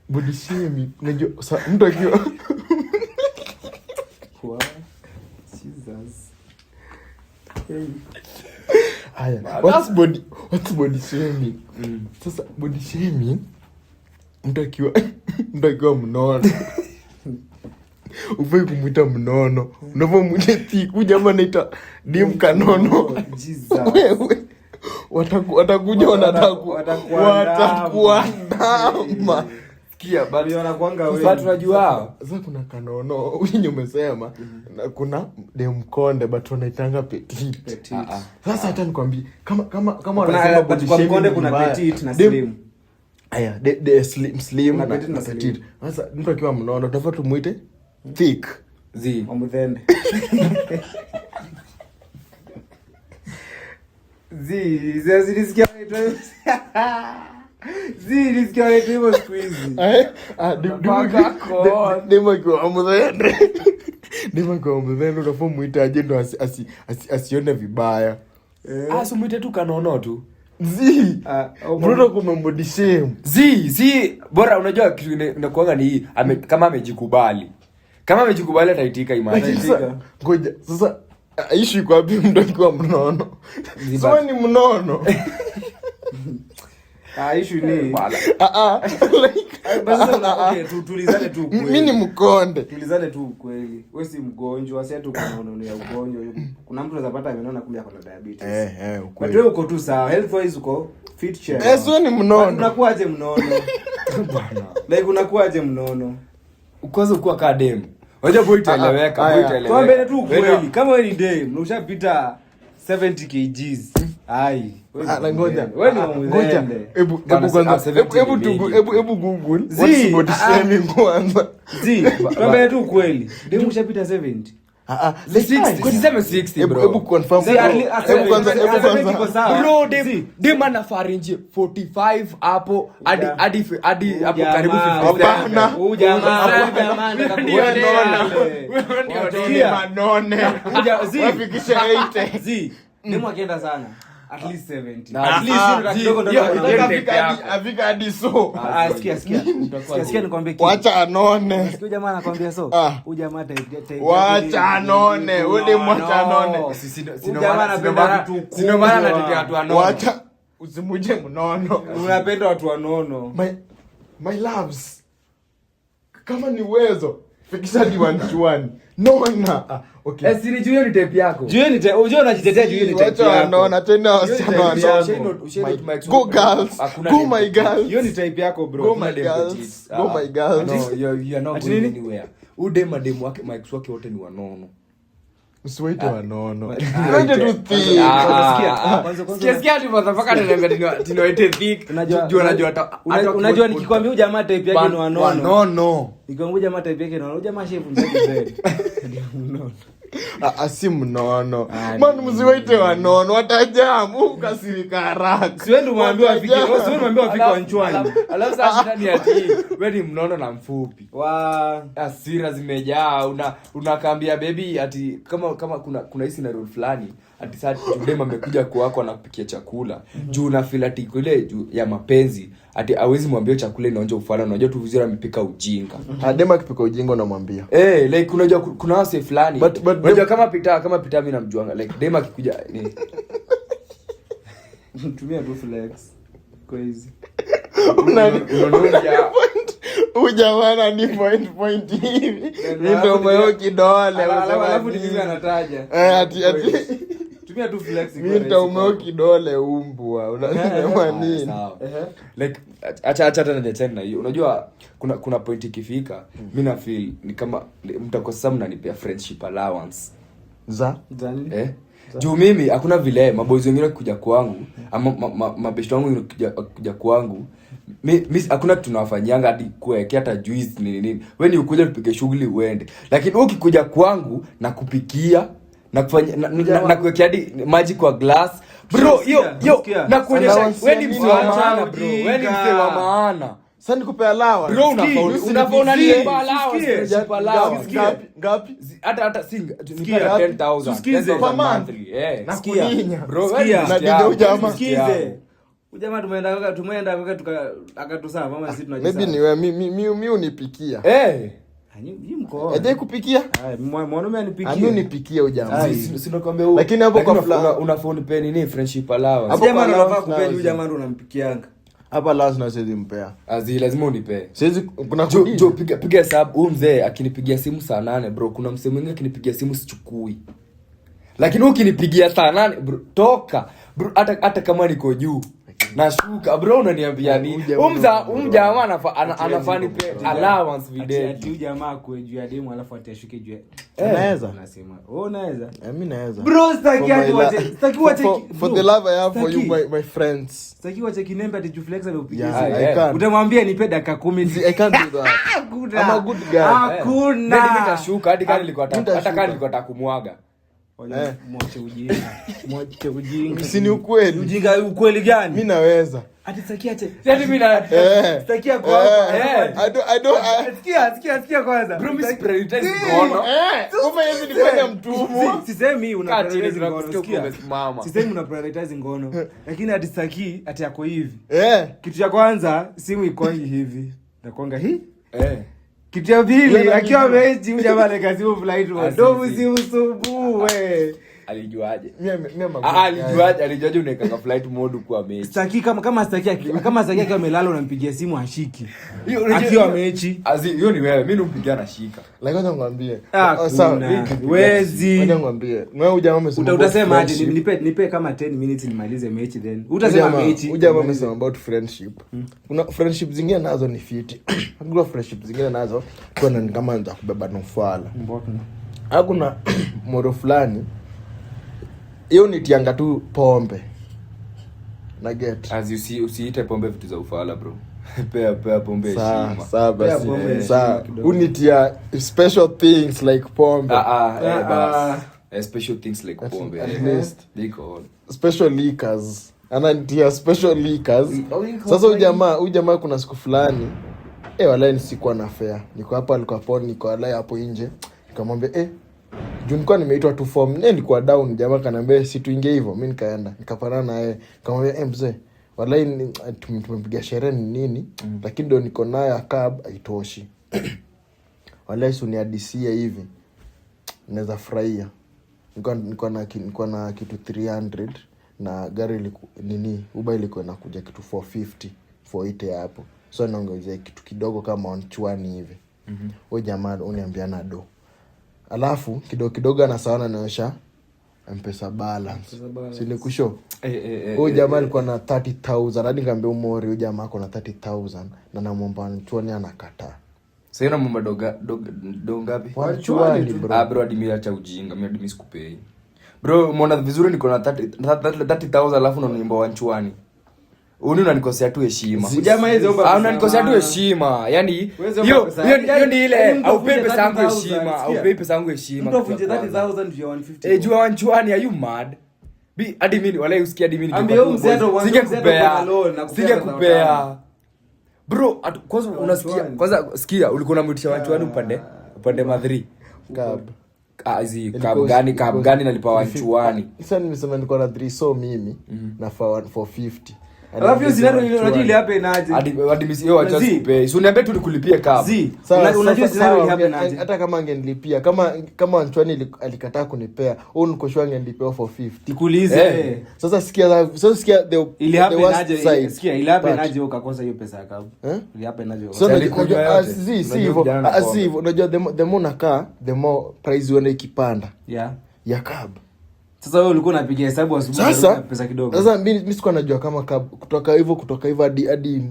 Body shaming. Unajua mtu akiwa Wow. Jesus. Hey. Haya, what's body shaming? Sasa body shaming, mtu akiwa mnono, ufai kumwita mnono, unavyomwita thick. Huyu jamaa anaita dim kanono. Oh, Jesus. Wewe watakuja Watakuandama. watakuandama. Sikia, but Ndio wanakuanga sasa wengi. tunajua Sasa kuna kanono yenye umesema na kuna dem konde, but wanaitanga petite. Petite. Ah, ah. Sasa hata nikwambie, kama Kuna- wanasema but body kwa shaming mkonde ni kuna mbaya. petite na slim. Aya, de slim, slim Kuna na, petite na na slim. petite. Sasa mtu akiwa mnono tunafaa tumuite thick. Zi. Wamudhende. Zi, nilisikia zi, nilisikia wanaitwa hivyo siku hizi. Eh, ah, Unapaka kon. dem akiwa mudhende, dem akiwa mudhende unafaa muite aje ndo asione vibaya? Ah, si muite tu kanono tu. Zi. Ah, oh, Mtoto kumembody shame. Zi, zi, bora unajua kitu inakuanga ni hii, kama amejikubali. Kama amejikubali ataitika, imagine. Lakini sasa, ngoja, sasa issue iko wapi mtu akiwa mnono? Ziba. Sio ni mnono. Ah, issue ni Wala. Ah, ah, like, But sasa, okay, tulizane tu ukweli. mi ni mkonde. Tulizane tu ukweli. Wewe si mgonjwa, si ati uko na unono ya ugonjwa. Kuna mtu anaweza pata amenona kumbe ako na diabetes. Eh, eh, But ukweli. wewe uko tu sawa. Health wise uko fit check. Eh, sio ni mnono. Unakuwaje mnono? Like unakuwaje mnono? Kwanza ukuwa kaa dem. Unajua boy itaeleweka, Ah, ah, boy aya. itaeleweka. Tuambie tu ukweli. Wewe Kama wewe ni dem na ushapita 70 kgs. Ai. Wewe ni Ah, na ngoja. Wewe ni Ah, ngoja. mzembe. Hebu Bana, hebu kwanza ah, 70 hebu ni tu mingi. hebu Google Zi, what's body ah, ah. shaming kwanza. Zi, tuambie tu ukweli. Dem ushapita 70. Ah, ah, 60, siseme 60, Hebu bro. hebu confirm. Zi, at least- Hebu kwanza hebu at least iko kwanza. sawa. Bro, dem Zi. dem ana farinje 45 hapo hadi Uja. hadi hadi hapo Ujamaa. karibu 57. Hapana. Huyu jamaa, huyu jamaa anataka Ndio kuona. nona. Wewe ndio Watu nona. Sikia. Manone. Zi. Wafikishe 80. Zi, demu akienda sana at least 70. Na- At least ah, hiyo zi, kidogo ndo hiyo- ndo- hiyo- Nataka afika hadi so. Ah, sikia, sikia. Sikia, sikia nikwambie kitu. Wacha anone. Sikia huyu jamaa anakwambia so. Ah. Huyu jamaa type Wacha anone. Huyu demu wacha anone. Si- si- si- Huyu jamaa anapenda vitu si ndo maana kubwa. anatetea watu wanono. Wacha usimuje mnono. Unapenda watu wanono. My loves. Kama ni uwezo fikisha hadi 121. Nona. Ah, okay. Eh, si ni juu hiyo ni type yako. Juu hiyo ni unajua unajitetea juu hiyo ni type Wacha yako. wanona tena wasichana type wanona. yako. Go girls. Hakuna Go dem my petite. girls. Hiyo ni type yako bro. Go Hakuna my dem girls. petite. Go Ah, my girls. No, you are not Ati going nini? anywhere. Huyu dem mademu wake, Mike wake wote ni wanono. Usiwaite wanono. Ah, Usiwaite tu thick. Ah, Kwanza, ah, ah. kwanza- Sikia, sikia ati motherfucker ananiambia tiniwaite thick. Juu anajua hata Unajua nikikwambia huyu jamaa type yake ni wanono. Wanono. Nikikwambia huyu jamaa type yake ni wanono. Huyu jamaa shefu mzee bed. Ndio mnono. Ah, ah, si mnono. Ah, Man, ni- msiwaite wanono, watajamu ukasirika haraka. Si wewe ndio umeambiwa afike. Watajam. Si wewe umeambiwa afike wanchwani. Alafu sasa shida ni ati wewe ni mnono na mfupi. Wa Hasira zimejaa, unakaambia baby ati kama kuna hii scenario fulani ati saa dem amekuja kwako anakupikia chakula, juu una feel ati ile juu ya mapenzi ati hawezi mwambia chakula inaonja ufala, unajua tu vizuri amepika ujinga. Ah, dem akipika ujinga unamwambia. Eh, like unajua kuna wase fulani. But Unajua kama Peter mimi namjuanga, like dem akikuja ni tumia tu flex. Kwa hizi. Unani unaona Huyu jamaa anani point point hivi. Mi ndo moyo kidole. Alafu unasema ni mimi nini? Anataja. Eh, ati Tumia tu flex ikuwe mi rahisi nitaumeo kwako. kidole umbwa, unasema nini? Sawa. Like acha acha hata niachane na hiyo. Unajua kuna point ikifika, mi na feel ni kama mtakuwa sasa mnanipea friendship allowance. Za Zani? Eh? Juu mimi hakuna vile maboys wengine wakikuja kwangu ama mabeshte wangu wengine wakikuja kwangu, mi hakuna kitu tunawafanyianga hadi kuwekea hata juice nini nini. We ni ukuja tupige shughuli uende, lakini wewe ukikuja kwangu na kupikia na kufanya na kuwekea hadi maji kwa glass, bro, hiyo Sikia, hiyo sikia. na kuonyesha Allowance we ni ya msee nini? wa maana, bro, we ni Ujinga. msee wa maana. Sasa nikupe allowance. Bro, unafaa Mimi unafaa unanipa allowance, Sikie. friendship allowance. Ngapi? Ngapi? Hata si Sikia. 10,000 Usikize. 10,000 Per month. monthly, eh. Na Sikia. kudinya. Bro, wewe Sikia. ni Na msee dida yangu. huyu jamaa. Sikize. Ujamaa tumeenda kwake akatusaa mama, sisi Maybe tunajisaa. ni wewe, mi unipikia. Eh. Ah, nyi mko. Ajai kupikia? Haya, mwanaume anipikie. Ami unipikia huyu jamaa. Ai. Si nakwambia huyu- Lakini hapo kwa unafaa unipe nini, friendship allowance. Hapo Jamaa kwa ndo anafaa allowance kupea, nayo huyu jamaa ndo unampikianga. Hapa allowance na siwezi mpea. Azi lazima unipe. Siwezi, kuna Jo, kudinya. jo, piga hesabu, huyu mzee akinipigia simu saa 8, bro, kuna msee mwingine akinipigia simu sichukui. Lakini wewe ukinipigia saa 8, bro, toka. Bro, hata kama niko juu nashuka, bro, unaniambia nini? Huyu jamaa Huyu jamaa anafaa nipe allowance Ati video. huyu jamaa akue juu ya demu alafu ati ashuke juu ya Unaweza? Unasema, wewe unaweza? Eh, mi naweza. Bro, sitaki For my ati sitaki for bro, the love I have for you, sitaki. my friends. Sitaki wache kinembe ati juu Flex amekupigia Yeah, simu. I yeah. can't. Utamwambia nipe dakika 10. See, I can't do that. Hakuna. I'm a good guy. Hakuna. Mimi nitashuka hadi kama nilikuwa Nitashuka. hata kama nilikuwa nataka kumwaga. Oja, Eh. mwache ujinga. Mwache ujinga. Si ni ukweli? Ujinga ukweli Mi gani? naweza. Ati sitaki ache. Yaani mimi na Eh. Sitaki ako hapa. Eh. Eh. I don't, I don't, I- Sikia, sikia, sikia kwanza. Bro, mimi Sitaki- si prioritize Si. ngono. Eh, kumbe hizi nifanya mtumwa. Sisemi una Kaa chini, prioritize ngono, tunakusikia uko sikia. umesimama. Sisemi una prioritize ngono, lakini ati sitaki ati ako hivi. Eh. Kitu cha kwanza simu ikwangi hivi. Nakwanga hii. Eh. Kitu cha pili Yeye akiwa anajua. mechi huyu jamaa anaweka simu flight mode. Ah, Ndio si, si. msimsumbue. Alijuaje? Mi am a good Ah, guy. alijuaje unaekanga flight mode kwa mechi? Sitaki kama sitaki akiwa amelala unampigia simu hashiki. Hiyo unajua- Akiwa mechi. Azi, hiyo ni wewe, mimi nimpigia na shika. Lakini wacha nikwambie. Hakuna. Oh, sawa. Wezi. Wacha nikwambie. Wewe huyu jamaa amesema about Utasema aje friendship. nipe kama 10 minutes nimalize mechi then. Huyu Utasema mechi. huyu jamaa amesema about friendship. Kuna friendship zingine nazo ni fiti. Kuna friendship zingine nazo kuna ni kama za kubeba nufala. Hakuna moro fulani hiyo nitianga tu pombe na get. Azi, usiite pombe vitu za ufala, bro. Pea pombe Saa heshima. saa Pea basi pombe heshima saa kidogo. unitia special things like pombe. Ah, ah, eh, Ah, bas. ah. Eh, special things like pombe. At Eh. least. Niko on. Special liquors, ananitia special liquors. Sasa huyu jamaa kuna siku fulani, eh, walai sikuwa na fare, niko hapa, alikuwa pon, niko walai hapo nje, nikamwambia, eh, juu nilikuwa nimeitwa tu form, nilikuwa down. Jamaa kaniambia si tuingie hivyo, mi nikaenda nikapatana na yeye, nikamwambia, eh, mzee, walai tumepiga sherehe ni nini, lakini ndo niko nayo ya cab haitoshi, walai si uniadisie hivi naweza furahia. Nilikuwa na kitu 300 na gari nini, Uber ilikuwa inakuja kitu 450 480 hapo, so naongezea kitu kidogo kama onchwani hivi. Huyu jamaa uniambia na do, alafu kidogo kidogo anasawa anaonyesha Mpesa balance. M-Pesa balance. Si nikushow? Eh, eh, eh, Huyu eh, jamaa eh. alikuwa na 30,000 hadi nikaambia umori, huyu jamaa ako na 30,000 na namwomba nchuani anakataa. Sasa unamwomba do ngapi? Wanchuani, bro. Ah, bro, hadi mimi acha ujinga, mimi hadi mimi sikupei. Bro, umeona vizuri niko na 30,000 alafu unaniomba wanchuani. Uni unanikosea tu heshima. Jamaa hizi omba Ah, pesa. unanikosea tu heshima. Yaani Huwezi omba hiyo pesa. hiyo hiyo ni ile Yaani mtu haupei avunje pesa yangu 30,000, heshima, sikia. haupei pesa yangu heshima. Mtu avunje kitu ya kwanza. 30,000 juu ya 150. Eh, juu ya wanchuani, are you mad? Bi hadi mimi wala usikia hadi mimi Ambia ningekuwa huyu tu mzee hata boys. uanze mzee hata Singekupea. uko na loan, nakupea Singekupea. pesa. Bro, kwanza unasikia, Wanchuani. kwanza sikia ulikuwa unamwitisha wanchuani upande madhri. Cab. Ah, zi Ilikuwa cab gani cab gani nalipa 350. wanchuani? Sasa nimesema nilikuwa na 3, so mimi nafaa 450. Alafu hiyo scenario unajua ile happen aje? Hadi mimi hiyo wacha Zi. sikupei. Si uniambie tu nikulipie cab. Zi. Sawa, Unajua sasa- scenario sawa, ile happen aje? Hata kama angenilipia, kama Anchwani alikataa kunipea, huu niko sure angenilipia for 50. Nikuulize. Eh. Sasa sikia the Ili the happen worst aje? side Sikia, ili happen part. aje ukakosa hiyo pesa ya cab? Eh? Ili happen aje So ukakosa? Alikunywa unajua, yote. si si Unajua hivyo, kijana na si pombe. hivyo. Unajua the more unakaa, the more price huenda ikipanda Yeah. ya cab. Sasa wewe ulikuwa unapiga hesabu asubuhi Sasa unarudi na pesa kidogo. Sasa mi sikuwa najua kama cab kutoka hivyo hadi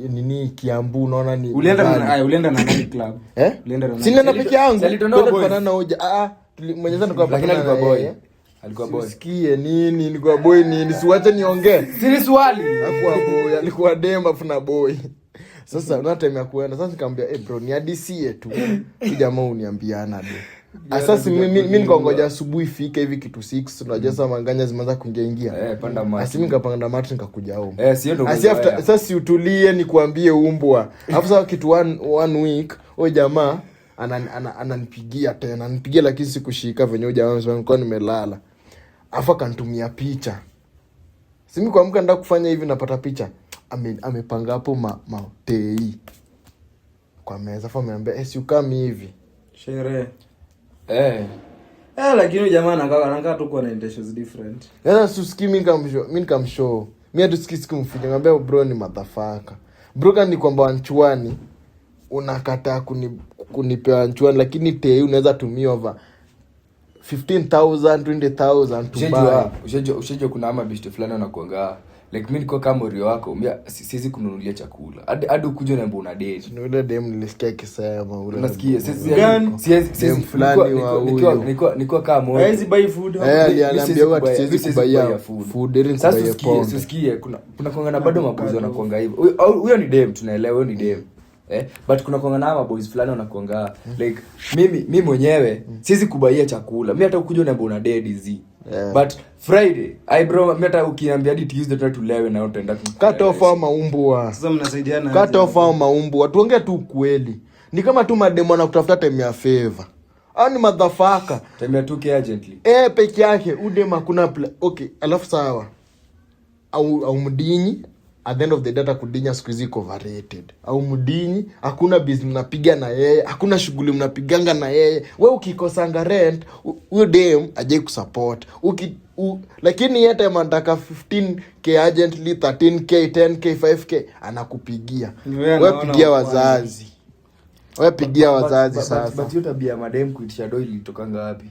nini Kiambu, unaona ni Ulienda mbali. na aya, ulienda na nani club? Eh? Ulienda na nani? Si nilienda peke yangu. Si alitonoa Twende boys. tupanana hoja. Ah, mwenye sasa Lakini nilikuwa alikuwa na boy. yeye. Alikuwa boy. Usikie nini, nilikuwa boy nini? Siwache niongee. Si ni swali. Hakuwa boy, alikuwa dem afu na boy. Sasa una time ya kuenda. Sasa nikamwambia, "Eh bro, ni hadisie tu." Huyu jamaa uniambiana do. Sasa mi nikaongoja asubuhi ifike hivi kitu 6, unajua sasa manganya zimeanza kuingia ingia. Eh, panda mati. Asi mi nikapanda mati nikakuja home. Eh, sio ndo Asi after umezoea. sasa si utulie nikuambie umbwa. Alafu sasa kitu one week, huyo jamaa ananipigia tena, ananipigia lakini sikushika venye huyo jamaa amesema, nilikuwa nimelala. Alafu akanitumia picha. Si mi kuamka nataka kufanya hivi napata picha. Amepanga hapo matei kwa meza. Alafu ameambia, "Eh, si ukami hivi." Sherehe. Eh. Eh, lakini huyu jamaa anakaa tu kuwa na intentions different. Sasa suski mi nikamshow. Mi hata siki sikumficha. Nikamwambia bro ni motherfucker. Bro kama ni kwamba wanchuani unakataa kunipea wanchuani, lakini tei unaweza tumia over 15,000 20,000 to buy. Ushajua kuna ama beshte fulani wanakuanga like mi niko kama morio wako, mi siwezi kununulia chakula hadi ukuje niambie una date. Ni ule dem nilisikia akisema ule. Unasikia? Siwezi Gani? siwezi Dem fulani wa huyu. nilikuwa kama morio. Hawezi buy food. Eh, Mi aliambia siwezi huyu ati siwezi mi siwezi kubuyia kubuyia food. food, ili Sasa nikubuyie pombe. usikie, kuna kuanga na bado maboys wanakuanga hivyo. Huyo ni dem, tunaelewa huyo ni dem. Eh, but kuna kuanga na maboys fulani wanakuanga like mimi mwenyewe siwezi kubuyia chakula. Mi hata ukuja uniambie una dead zi. Yeah. But Friday, ai bro, mi hata ukiniambia hadi Tuesday tena tulewe na utaenda Cut off hao maumbwa. Sasa mnasaidiana Cut aje? off hao maumbwa. Tuongee tu ukweli. Ni kama tu mademo anakutafuta time ya favor. Au ni motherfucker. Time ya 2K urgently. Eh, peke yake udem hakuna okay, alafu sawa. Au mdinyi at the end of the day hata kudinya siku hizi iko overrated. Au mdinyi hakuna biz mnapiga na yeye, hakuna shughuli mnapiganga na yeye. We ukikosanga rent, huyo dem ajai kusupport. Lakini yeye time anataka 15K urgently, 13K, 10K, 5K anakupigia. Ni wewe We anaona pigia wa kwanza. wazazi. We pigia wazazi sasa. But hiyo tabia ya madem kuitisha do ilitokanga wapi?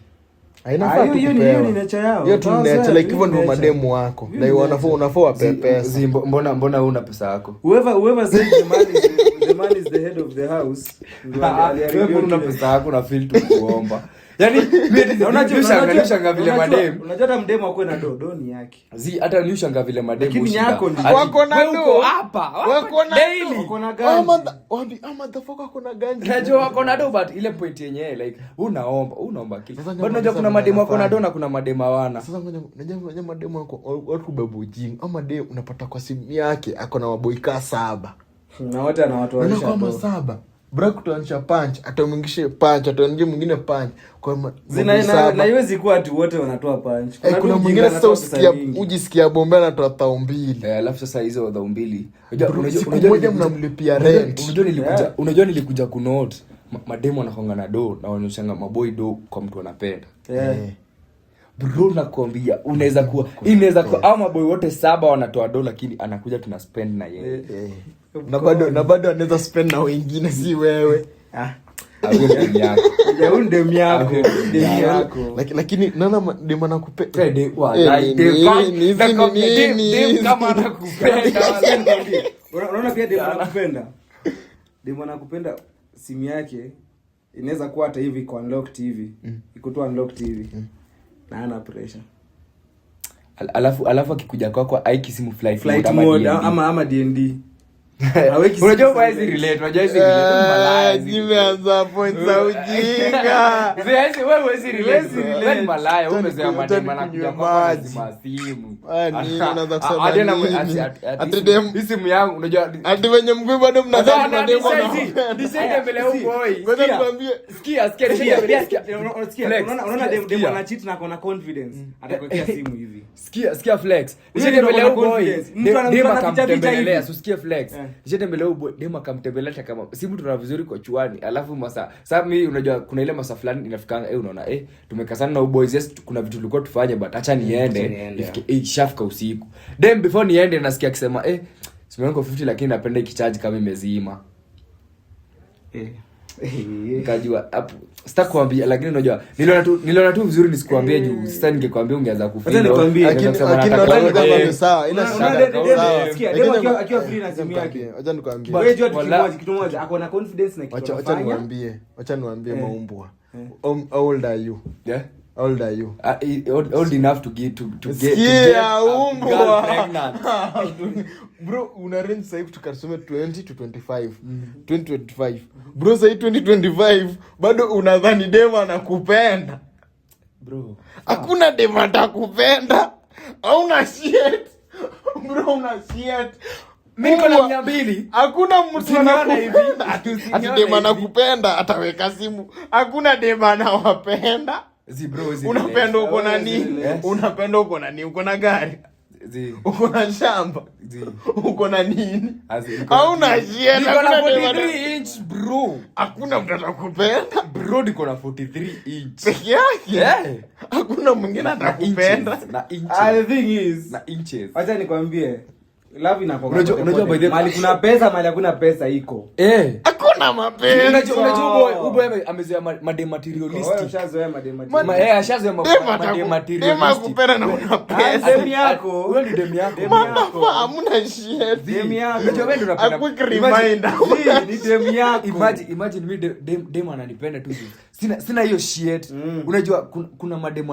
Hainafaa Ah, tu hiyo kupewa. ni nature yao. Hiyo tu ni Sawa, nature, like hivyo hiyo ndio ni nature. mademu wako. Hiyo Like ni wanafaa nature. unafaa wape pesa. Mbona wewe una pesa yako? Whoever said the man is the head of the house ndio aliharibu Wewe mbona una kile. pesa yako na feel tu kuomba? Yaani mimi nishanga vile madem. Unajua hata mdemu akuwe na do, do ni yake. Zi hata nishanga vile madem. Lakini hushinda. yako ni- Wako na Wewe do. uko hapa. Wako na daily. do. Wako na Ah, ganji. wapi, ah, motherfucker wako na ganji. Najua wako na do, but ile point yenyewe like unaomba kile. Sasa But ndio unajua kuna sasa mademu wako na do wanafanya. na kuna mademu hawana. Sasa ngoja, unajua mademu wako watu kubeba ujinga. Ama dem unapata kwa simu yake ako na maboi kaa saba. Na wote anawatoanisha Unaona kama do. saba. Bro kutoanisha punch, atamwingishe punch, ataingie mwingine punch. Kwa Zina maboi saba. na haiwezi kuwa ati wote wanatoa punch. Eh, tu kuna mjinga mwingine sasa anatoa pesa usikia mingi. ujisikia bombe anatoa 2,000. Eh, alafu sasa hizo dhao mbili. Bro, siku moja mnamlipia rent. Unajua nilikuja Yeah. unajua nilikuja kunote mademu wanakonga na do na wanaonyeshanga maboi do kwa mtu anapenda. Yeah. Eh. Bro, nakwambia unaweza kuwa inaweza kuwa au maboi wote saba wanatoa do, lakini anakuja tuna spend na yeye. Eh. Na bado anaweza spend na wengine, si wewe. Ah. Huyo ni demu yako. Ya, huyu ni demu yako. Ah, Demu yako. Lakini naona dem anakupe Eh, Eh, hizi ni nini dem hizi? kama anakupenda. Unaona pia demu anakupenda. Demu anakupenda, simu yake inaweza kuwa hata hivi iko unlocked hivi. Iko tu unlocked hivi. Na ana pressure. Alafu akikuja kwako aiki simu flight Flight mode ama mode DND. ama DND. Haweki simu Unajua huwezi silent. relate, unajua huwezi relate, wewe ni malaya, Eh, huwezi nimeanza point za ujinga. relate. Wewe huwezi relate, Huwezi bro. relate. Wewe ni malaya, wewe umezoea Acha madem nikunywe anakuja kwako maji. anazima simu. Ah, nini, unaanza kusema Hadi ana- nini? ati- Ati dem- hii simu yangu unajua Ati wenye mguu bado mnadhani mademu wana- nishaitembelea huyu boy. Ngoja Sikia. nikwambie. Sikia, sikia, nishaitembelea, sikia. Unasikia, Flex, unaona sikia, dem sikia. ana cheat na akona confidence, atakuwekea simu hivi. Sikia, sikia flex. Huyo Nishatembelea ndio huyu boy. confidence. Mtu Dem mtu anaficha picha akamtembelea, hivi. so sikia flex. Eh. Nishatembelea huyu boy, dem akamtembelea hata kama simu tuna vizuri kwa chuani. Alafu masa sasa mimi unajua kuna ile masa fulani inafikanga, unaona, tumekasana na huyu boys, yes, kuna vitu tulikuwa tufanye, but acha niende. Acha niende. Ifike, ishafika usiku. Dem before niende nasikia akisema, simu yangu 50 lakini napenda ikicharge kama imezima. Nikajua hapo sitakwambia, lakini unajua niliona tu vizuri nisikuambie juu sasa ningekwambia ungeanza kufeel. Wacha nikwambie. Ungeanza Lakini kusema lakini nataka naona wewe. kama ni sawa, ina Unaona, shida. unaona, Sawa. sikia, Lakini dem akiwa free na simu yake. Wacha nikwambie. Wewe jua tu kitu moja, ako na confidence na kitu Wacha anafanya. niwaambie. Wacha niwaambie maumbwa. How old are you? Yeah. How old are you? Old enough to get Sikia, a girl umbwa. pregnant. Bro, una range sasa hivi tukasome 20 to 25. 2025. Bro, sasa 2025 bado unadhani dem anakupenda. Bro. Hakuna dem atakupenda. Hauna shit. Bro, una shit. Mimi niko na Umbwa. 200. Hakuna mtu Usinione hivi. anakupenda. Ati Usinione dem hivi. anakupenda ataweka simu. Hakuna dem anawapenda. Zi bro, zi Unapenda uko na Hawezi nini? relate. Unapenda uko na nini? Uko na gari? Zi. Uko na shamba? Zi. Uko na nini? Niko na Hauna shit. Niko na Hakuna dem 43 inch bro. Hakuna mtu atakupenda Bro, niko na 43 inch. peke yake. Yeah. Hakuna mwingine Na atakupenda. inches, na inches. Ah, the thing is, Na inches. wacha nikwambie, love inakuwa Unajua by the- mahali kuna pesa, mahali hakuna pesa iko. Eh. Hakuna mapenzi. Unajua huyu boy amezoea madem Wewe materialistic. ushazoea madem Ashazoea Dem madem dem materialistic. akupenda na una pesa. Dem yako. Huyo ni dem yako. Dem Mama, yako. hamna shit. Dem yako. Unajua wewe ndio unapenda. A quick reminder. Zi, ni dem yako. Imagine mi dem ananipenda tu juu sina hiyo shit. Unajua kuna madem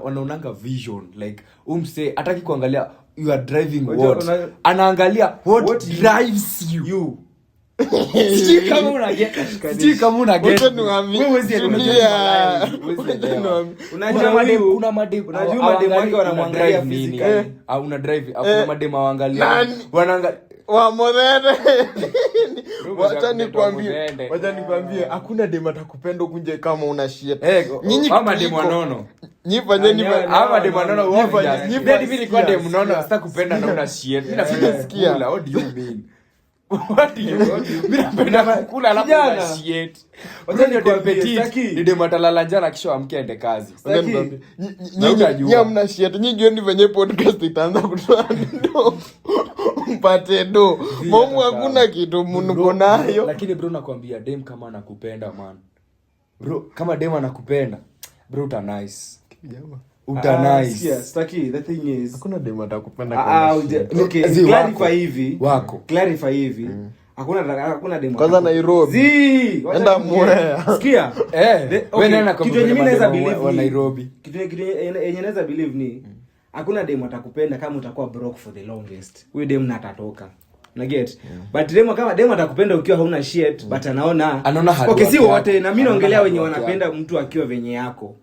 wanaonanga vision, like umse hataki kuangalia you are driving Unajua, what, anaangalia what drives you. You. Sijui kama una get, sijui kama una get. Wacha niwaambie. Wewe huwezi elewa, Tulia. unajua ni malaya, huwezi Wacha elewa. niwaambie. Unajua Kuna madem, huyu- kuna madem, unajua madem wake hawaangalii wanamwangalia una drive nini. physically. Ah, una drive, ah, kuna madem hawaangalii. Nani? Wanaangalia Wamodhende. Rumors Wacha ya nikwambie, Wamodhende. wacha nikwambie, hakuna dem atakupenda huku nje kama una shit. Nyinyi Nyinyi ama dem iko. wanono. Nyi fanyeni Ah, Ama dem wanono, no, wewe no, vijana. no, Mimi nilikuwa sikia, dem mnono, sikia. sitakupenda na una shit. Mimi napenda Sikia. kukula, what do you mean? What do you Mimi napenda kukula alafu una Kijana. shit. Wacha Unajua dem nikwambie, petit, Saki. ni dem atalala njaa na kisha amke aende kazi. Wacha Saki. nikwambie, Na utajua. nyi hamna shit. Nyi jueni venye podcast itaanza kutoa do. Mpate do. Mungu hakuna kitu mnuko Bro, nayo. Lakini bro nakwambia dem kama anakupenda man. Bro, kama dem anakupenda, bro uta nice. Uta Ah, nice. sikia, Staki, the thing is, Hakuna dem atakupenda Ah, kama ah, shit. okay, Zi, clarify wako. hivi. Wako. Clarify hivi. Hakuna demu. Kwanza Nairobi. Zi, wacha Enda niongee. Mwea. Sikia. Wewe Okay, nani kitu yenye mimi naweza mademu believe wa ni- Nairobi? Kitu yenye naweza believe ni hakuna demu atakupenda kama utakuwa broke for the longest. Huyo demu na atatoka. Na get. But demu kama demu atakupenda ukiwa hauna shit, but anaona Anaona hard okay, work si yako. wote na mimi Anaona naongelea hard wenye work wanapenda mtu akiwa venye yako.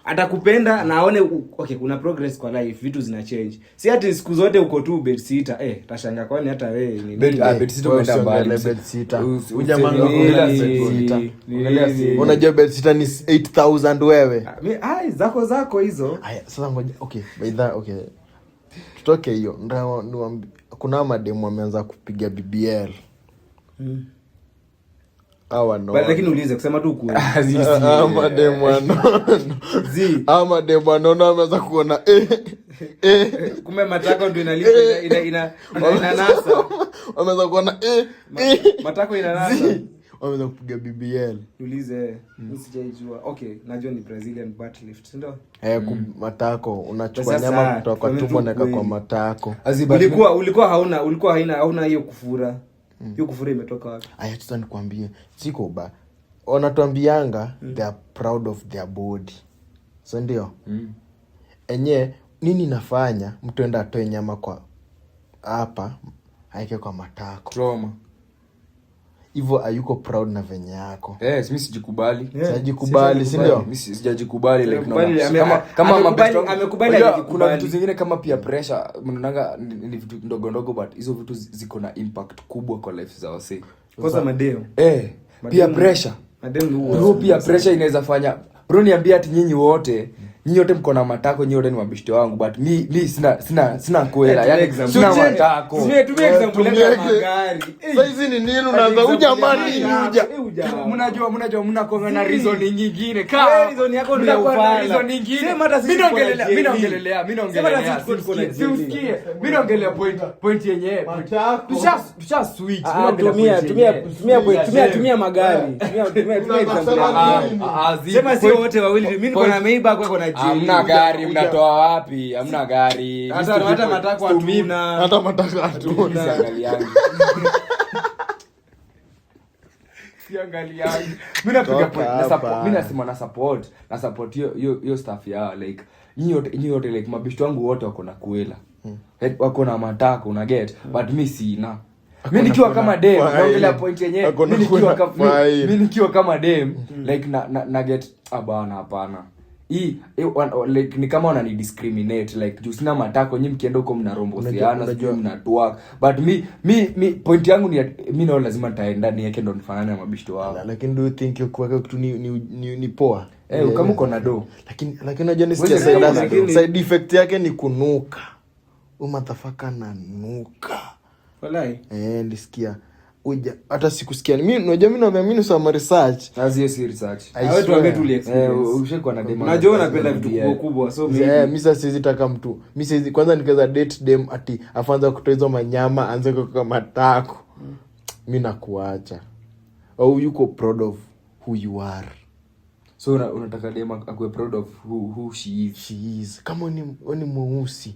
Atakupenda na aone okay, kuna progress kwa life, vitu zina change. Si ati siku zote uko tu bed sitter, tashanga kwani hata wewe ni nini? Bed sitter Wewe umeenda mbali. usiongelee bed sitter. Huyu jamaa Ongelea anaongelea bed sitter. Ongelea si- Unajua bed sitter ni 8000 wewe. Ah, ai, zako hizo. Aya, sasa ngoja, okay, by the okay. Tutoke hiyo. Kuna mademu wameanza kupiga BBL. Hawa no. But lakini ulize kusema tu ukweli. Ah, mademu wanono. Zi. Hawa mademu wanono wameanza kuona Kumbe matako ndio inalipa ina nasa. Wameanza kuona Matako ina nasa. Zi. Wameanza kupiga BBL. Niulize, mimi sijaijua. Okay, najua ni Brazilian butt lift, si ndio? Eh, matako unachukua Sasa, nyama kutoka kwa tuseme tumbo tu naeka kwa ukweli. matako. Ulikuwa hauna hiyo kufura. Hiyo kufura imetoka wapi? Aya, sasa nikwambie, siko ba wanatuambianga they are proud of their body, si ndio? Enye nini nafanya mtu enda atoe nyama kwa hapa aeke kwa matako? Trauma. Hivyo hayuko proud na venye yako. Yes, mi sijikubali. Yeah. Sijikubali, si ndio? Mi sijajikubali, like Amekubali, naona kama mabest wangu- amekubali, Unajua, hajajikubali. kuna vitu zingine kama peer pressure mnaonanga ni vitu ndogo ndogo, but hizo vitu ziko na impact kubwa kwa life za wasee. Kwanza madem. Eh, peer pressure. Madem ni huwa. Bro, peer pressure inaweza fanya, bro, niambia ati nyinyi wote mko na matako, nyinyi wote ni mabeshte wangu, but mi sina kwela, Tumia yani example. sina matako. Tumia example Tumia ya magari. Saizi ni nini unaanza ujamani uja Mnajua mnakuanga na reason nyingine. Wewe reason yako ndio ya Mnakuwa na ufala. reason nyingine. Sema hata sisi Mimi tuko na naongelelea, mimi jelly. naongelelea, mimi Sema hata naongelelea. sisi tuko na Simsikie, jelly. simsikie. Mimi naongelea point yenyewe. Matako. Tusha switch. Ah, Mimi naongelea tumia point tumia yenyewe. tumia tumia tumia magari. Tumia example ya magari. Sema sio wote wawili. Mimi niko na Maybach, wewe uko na jelly. Hamna gari, mnatoa wapi? Hamna gari. Hata matako hatuna. Hata matako hatuna. Siangaliangi. Siangaliangi. Mimi napiga Toka point. Na hapa. support, mimi nasema na support hiyo stuff ya like nyinyi wote like mabeshte wangu wote wako na kuela. Like, wako na matako, una get, but mi sina. Mi nikiwa kama dem, Fine. naongelea point yenyewe. Hakuna Mi nikiwa kuna fine. mi nikiwa kama dem, like na get, ah bana, hapana. Hii like ni kama wanani discriminate, like juu sina matako, nyi mkienda huko mnarombosiana, sijui mnatwerk, but mi point yangu ni mi nao lazima nitaenda niweke ndo nifanane na mabeshte wao. Lakini do you think hiyo kuweka kitu ni poa? Eh, kama uko na do. Lakini unajua nisikia Wewe kama side effect yake ni kunuka. Umatafaka nanuka. Walai. Eh, nilisikia uja hata sikusikia mimi. Unajua mimi naambia mimi nisoma research. Sasa hiyo si research. I Wewe tuambie swear. tu Eh, experience. ushakuwa na dem? Unajua unapenda vitu kubwa kubwa, so maybe. Eh, mi sasa siwezi taka mtu, mi siwezi kwanza nikiweza date dem ati afanza kutoa hizo manyama, aanze kuweka matako, mi nakuacha. Au yuko proud of who you are. So unataka dem akuwe proud of who she is? She is. Kama ni mweusi,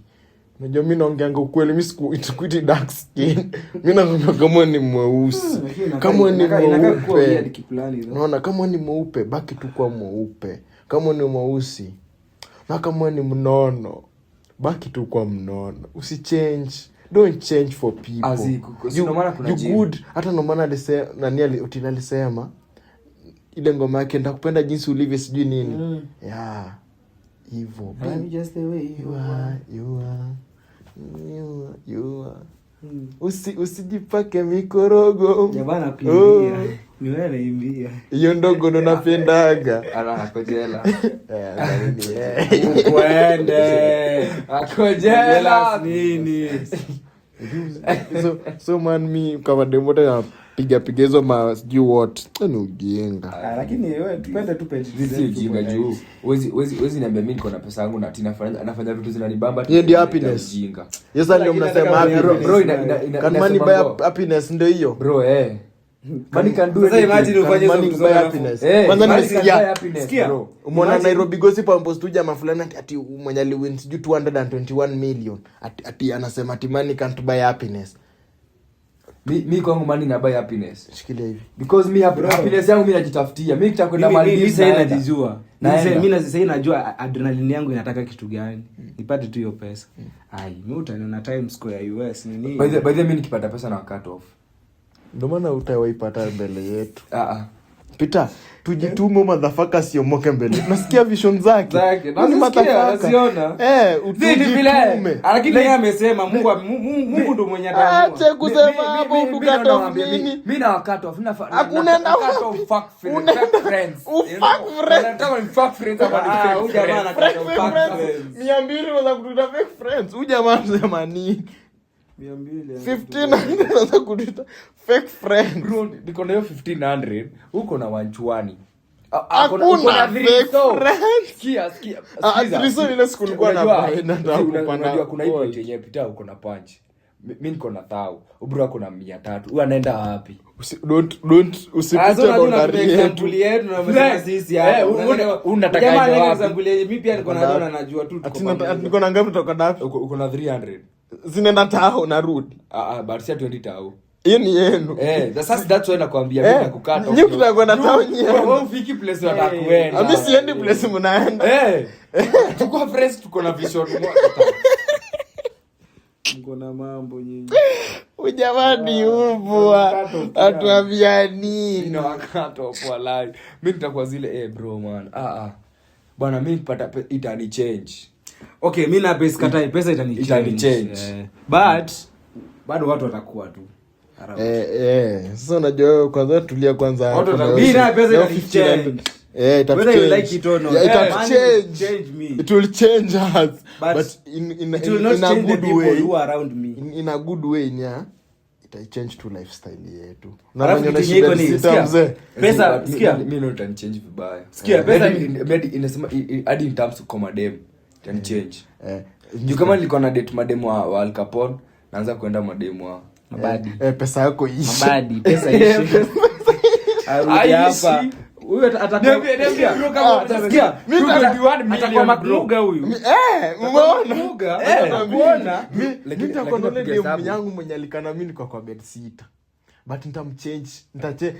unajua mi naongeanga ukweli, mi sikuiti dark skin, mi naongea kama ni mweusi, Lakini kama ni inakaa kuwa mweupe. weird kiplani though. Unaona, kama ni mweupe, baki tu kuwa mweupe. Kama ni mweusi na kama ni mnono, baki tu kuwa mnono. Usichange, don't change for people. Si ndo maana kuna You gym. good. Hata ndo maana nani Otile alisema ile ngoma yake, "Ndakupenda jinsi ulivyo," sijui nini. Yeah, hivo. I love you just the way You you are, you are, you are, you are. Usijipake mikorogo. Jamaa anakuimbia. Ni wewe anaimbia. Hiyo ndogo ndo napendaga. Ana ako jela. Eh, nini, eh. Kwende. Ako jela. Jealous nini? So man, mi kama dem wote napiga piga hizo ma sijui what, hiyo ni ujinga. Ah, lakini wewe tupende tu page Si ujinga juu huwezi niambia mi niko na pesa yangu na ati nafanya vitu zinanibamba ati Hiyo ndio naita happiness. ujinga. Hiyo sasa ndio Lakini mnasema nataka happiness. Bro, ina Can money inasema buy happiness? Ndio hiyo. Bro, eh, money can do Sasa anything. imagine ufanye hizo Money vitu buy zote happiness. Eh, Kwanza money can nimesikia buy happiness, Sikia. bro. Umeona Imagine- Nairobi Gossip ampost tu jamaa fulani ati mwenye aliwin sijui 221 million, ati anasema ati money can't buy happiness. Mi kwangu money na buy happiness. Shikilia hivi. Because mi happiness yangu mi najitafutia. Mi nikitaka kwenda Mimi- mimi Maldives, sahii naenda. najijua. Naenda. Mimi sahii najua adrenaline yangu inataka kitu gani. Nipate tu hiyo pesa. Ai, mi utaniona Times Square US ni nini? By the way, mi nikipata pesa na cut off. Ndio maana utawaipata mbele yetu. Ah, ah. Peter, tujitume, motherfucker asiomoke mbele. Nasikia vision zake. Zake. Huyu ni Nazisikia, motherfucker. naziona. Eh, Zii, ni vile. tujitume. Lakini yeye amesema Mungu ndo mwenye ataamua. Ache kusema hapo utukate off nini. Mi na cut off, Hakuna na cut wapi. off fuck friends, Unaenda- fuck friends. U You fuck know? friends. Wanataka ni fuck friends ama ni Ah, fake huyu jamaa friends. ana cut off Fake fuck friends. friends. 200 unaweza kutuita fake friends. Huyu jamaa anasema nini? 200. 1500 unaweza kutuita fake friends. Bro, niko na hiyo 1500, uko na wanchwani. Hakuna fake friends. Sikia, sikia, Ah, sikiza. threesome ile siku nilikuwa na Unajua- buy na nataka kupanda unajua kuna hii gold. point yenyewe pita uko na punch. Mi niko na thao. Bro ako na 300. Huyu anaenda wapi? Don't Ah, so usipite unajua boundary unatumia yetu. example yetu na umesema Eh, sisi hapa. unataka Jamaa aende anaweka wapi? example yenye mimi pia niko na Uko na najua tu tuko Ati pamoja. niko na ngapi toka dapi? Uko na 300. Zinaenda tao narudi. Ah, ah, but si 20 tao. Hiyo ni yenu. Eh, sasa that's why nakwambia mimi Eh, nakukata. nyinyi mtakwenda town yenu. Wewe ufiki place unataka kuenda. Ami siendi place mnaenda. Eh. Tuko fresh, tuko na vision moja. Mko na mambo nyinyi. Ujamani umbwa, atuambia nini? Inawakata off, walai. Mi nitakuwa zile, eh, bro man, ah ah bwana, mi nikipata itani change. Okay, mi na pesa katai, pesa itani Itani change. Eh, but bado watu watakuwa tu around. Eh, eh, sasa unajua wewe kwanza tulia kwanza Watu hapo mi na pesa na itani 15 change. Eh, ita Whether you change. like it or not. Yeah, Yeah, ita money will change. change me. It will change us. But But in it will not in a change the good people way. who are around me. In a good way nya itaichange tu lifestyle yetu. Na Alafu venye kitu yenye iko unaishi ni, sita, sikia. mzee. Pesa, But sikia. mi no itanichange vibaya. Sikia, pesa Hadi inasema hadi in terms kwa madem itanichange. Eh, Juu kama nilikuwa na date mademu wa Al Capone, naanza kuenda mademu wa Mabadi. Eh, pesa yako ishi. Mabadi, pesa ishi. Arudi Aishi. hapa. Huyu atakuwa Niambie, bro, kama sikia, 221 million, atakuwa bro. makluga huyu. Eh, umeona? Makluga, Eh, atakuona. Lakini- nitakuwa lakini na ule napiga dem hesabu. yangu mwenye alikana mi niko kwa bed sita, but nitamchange, nitachange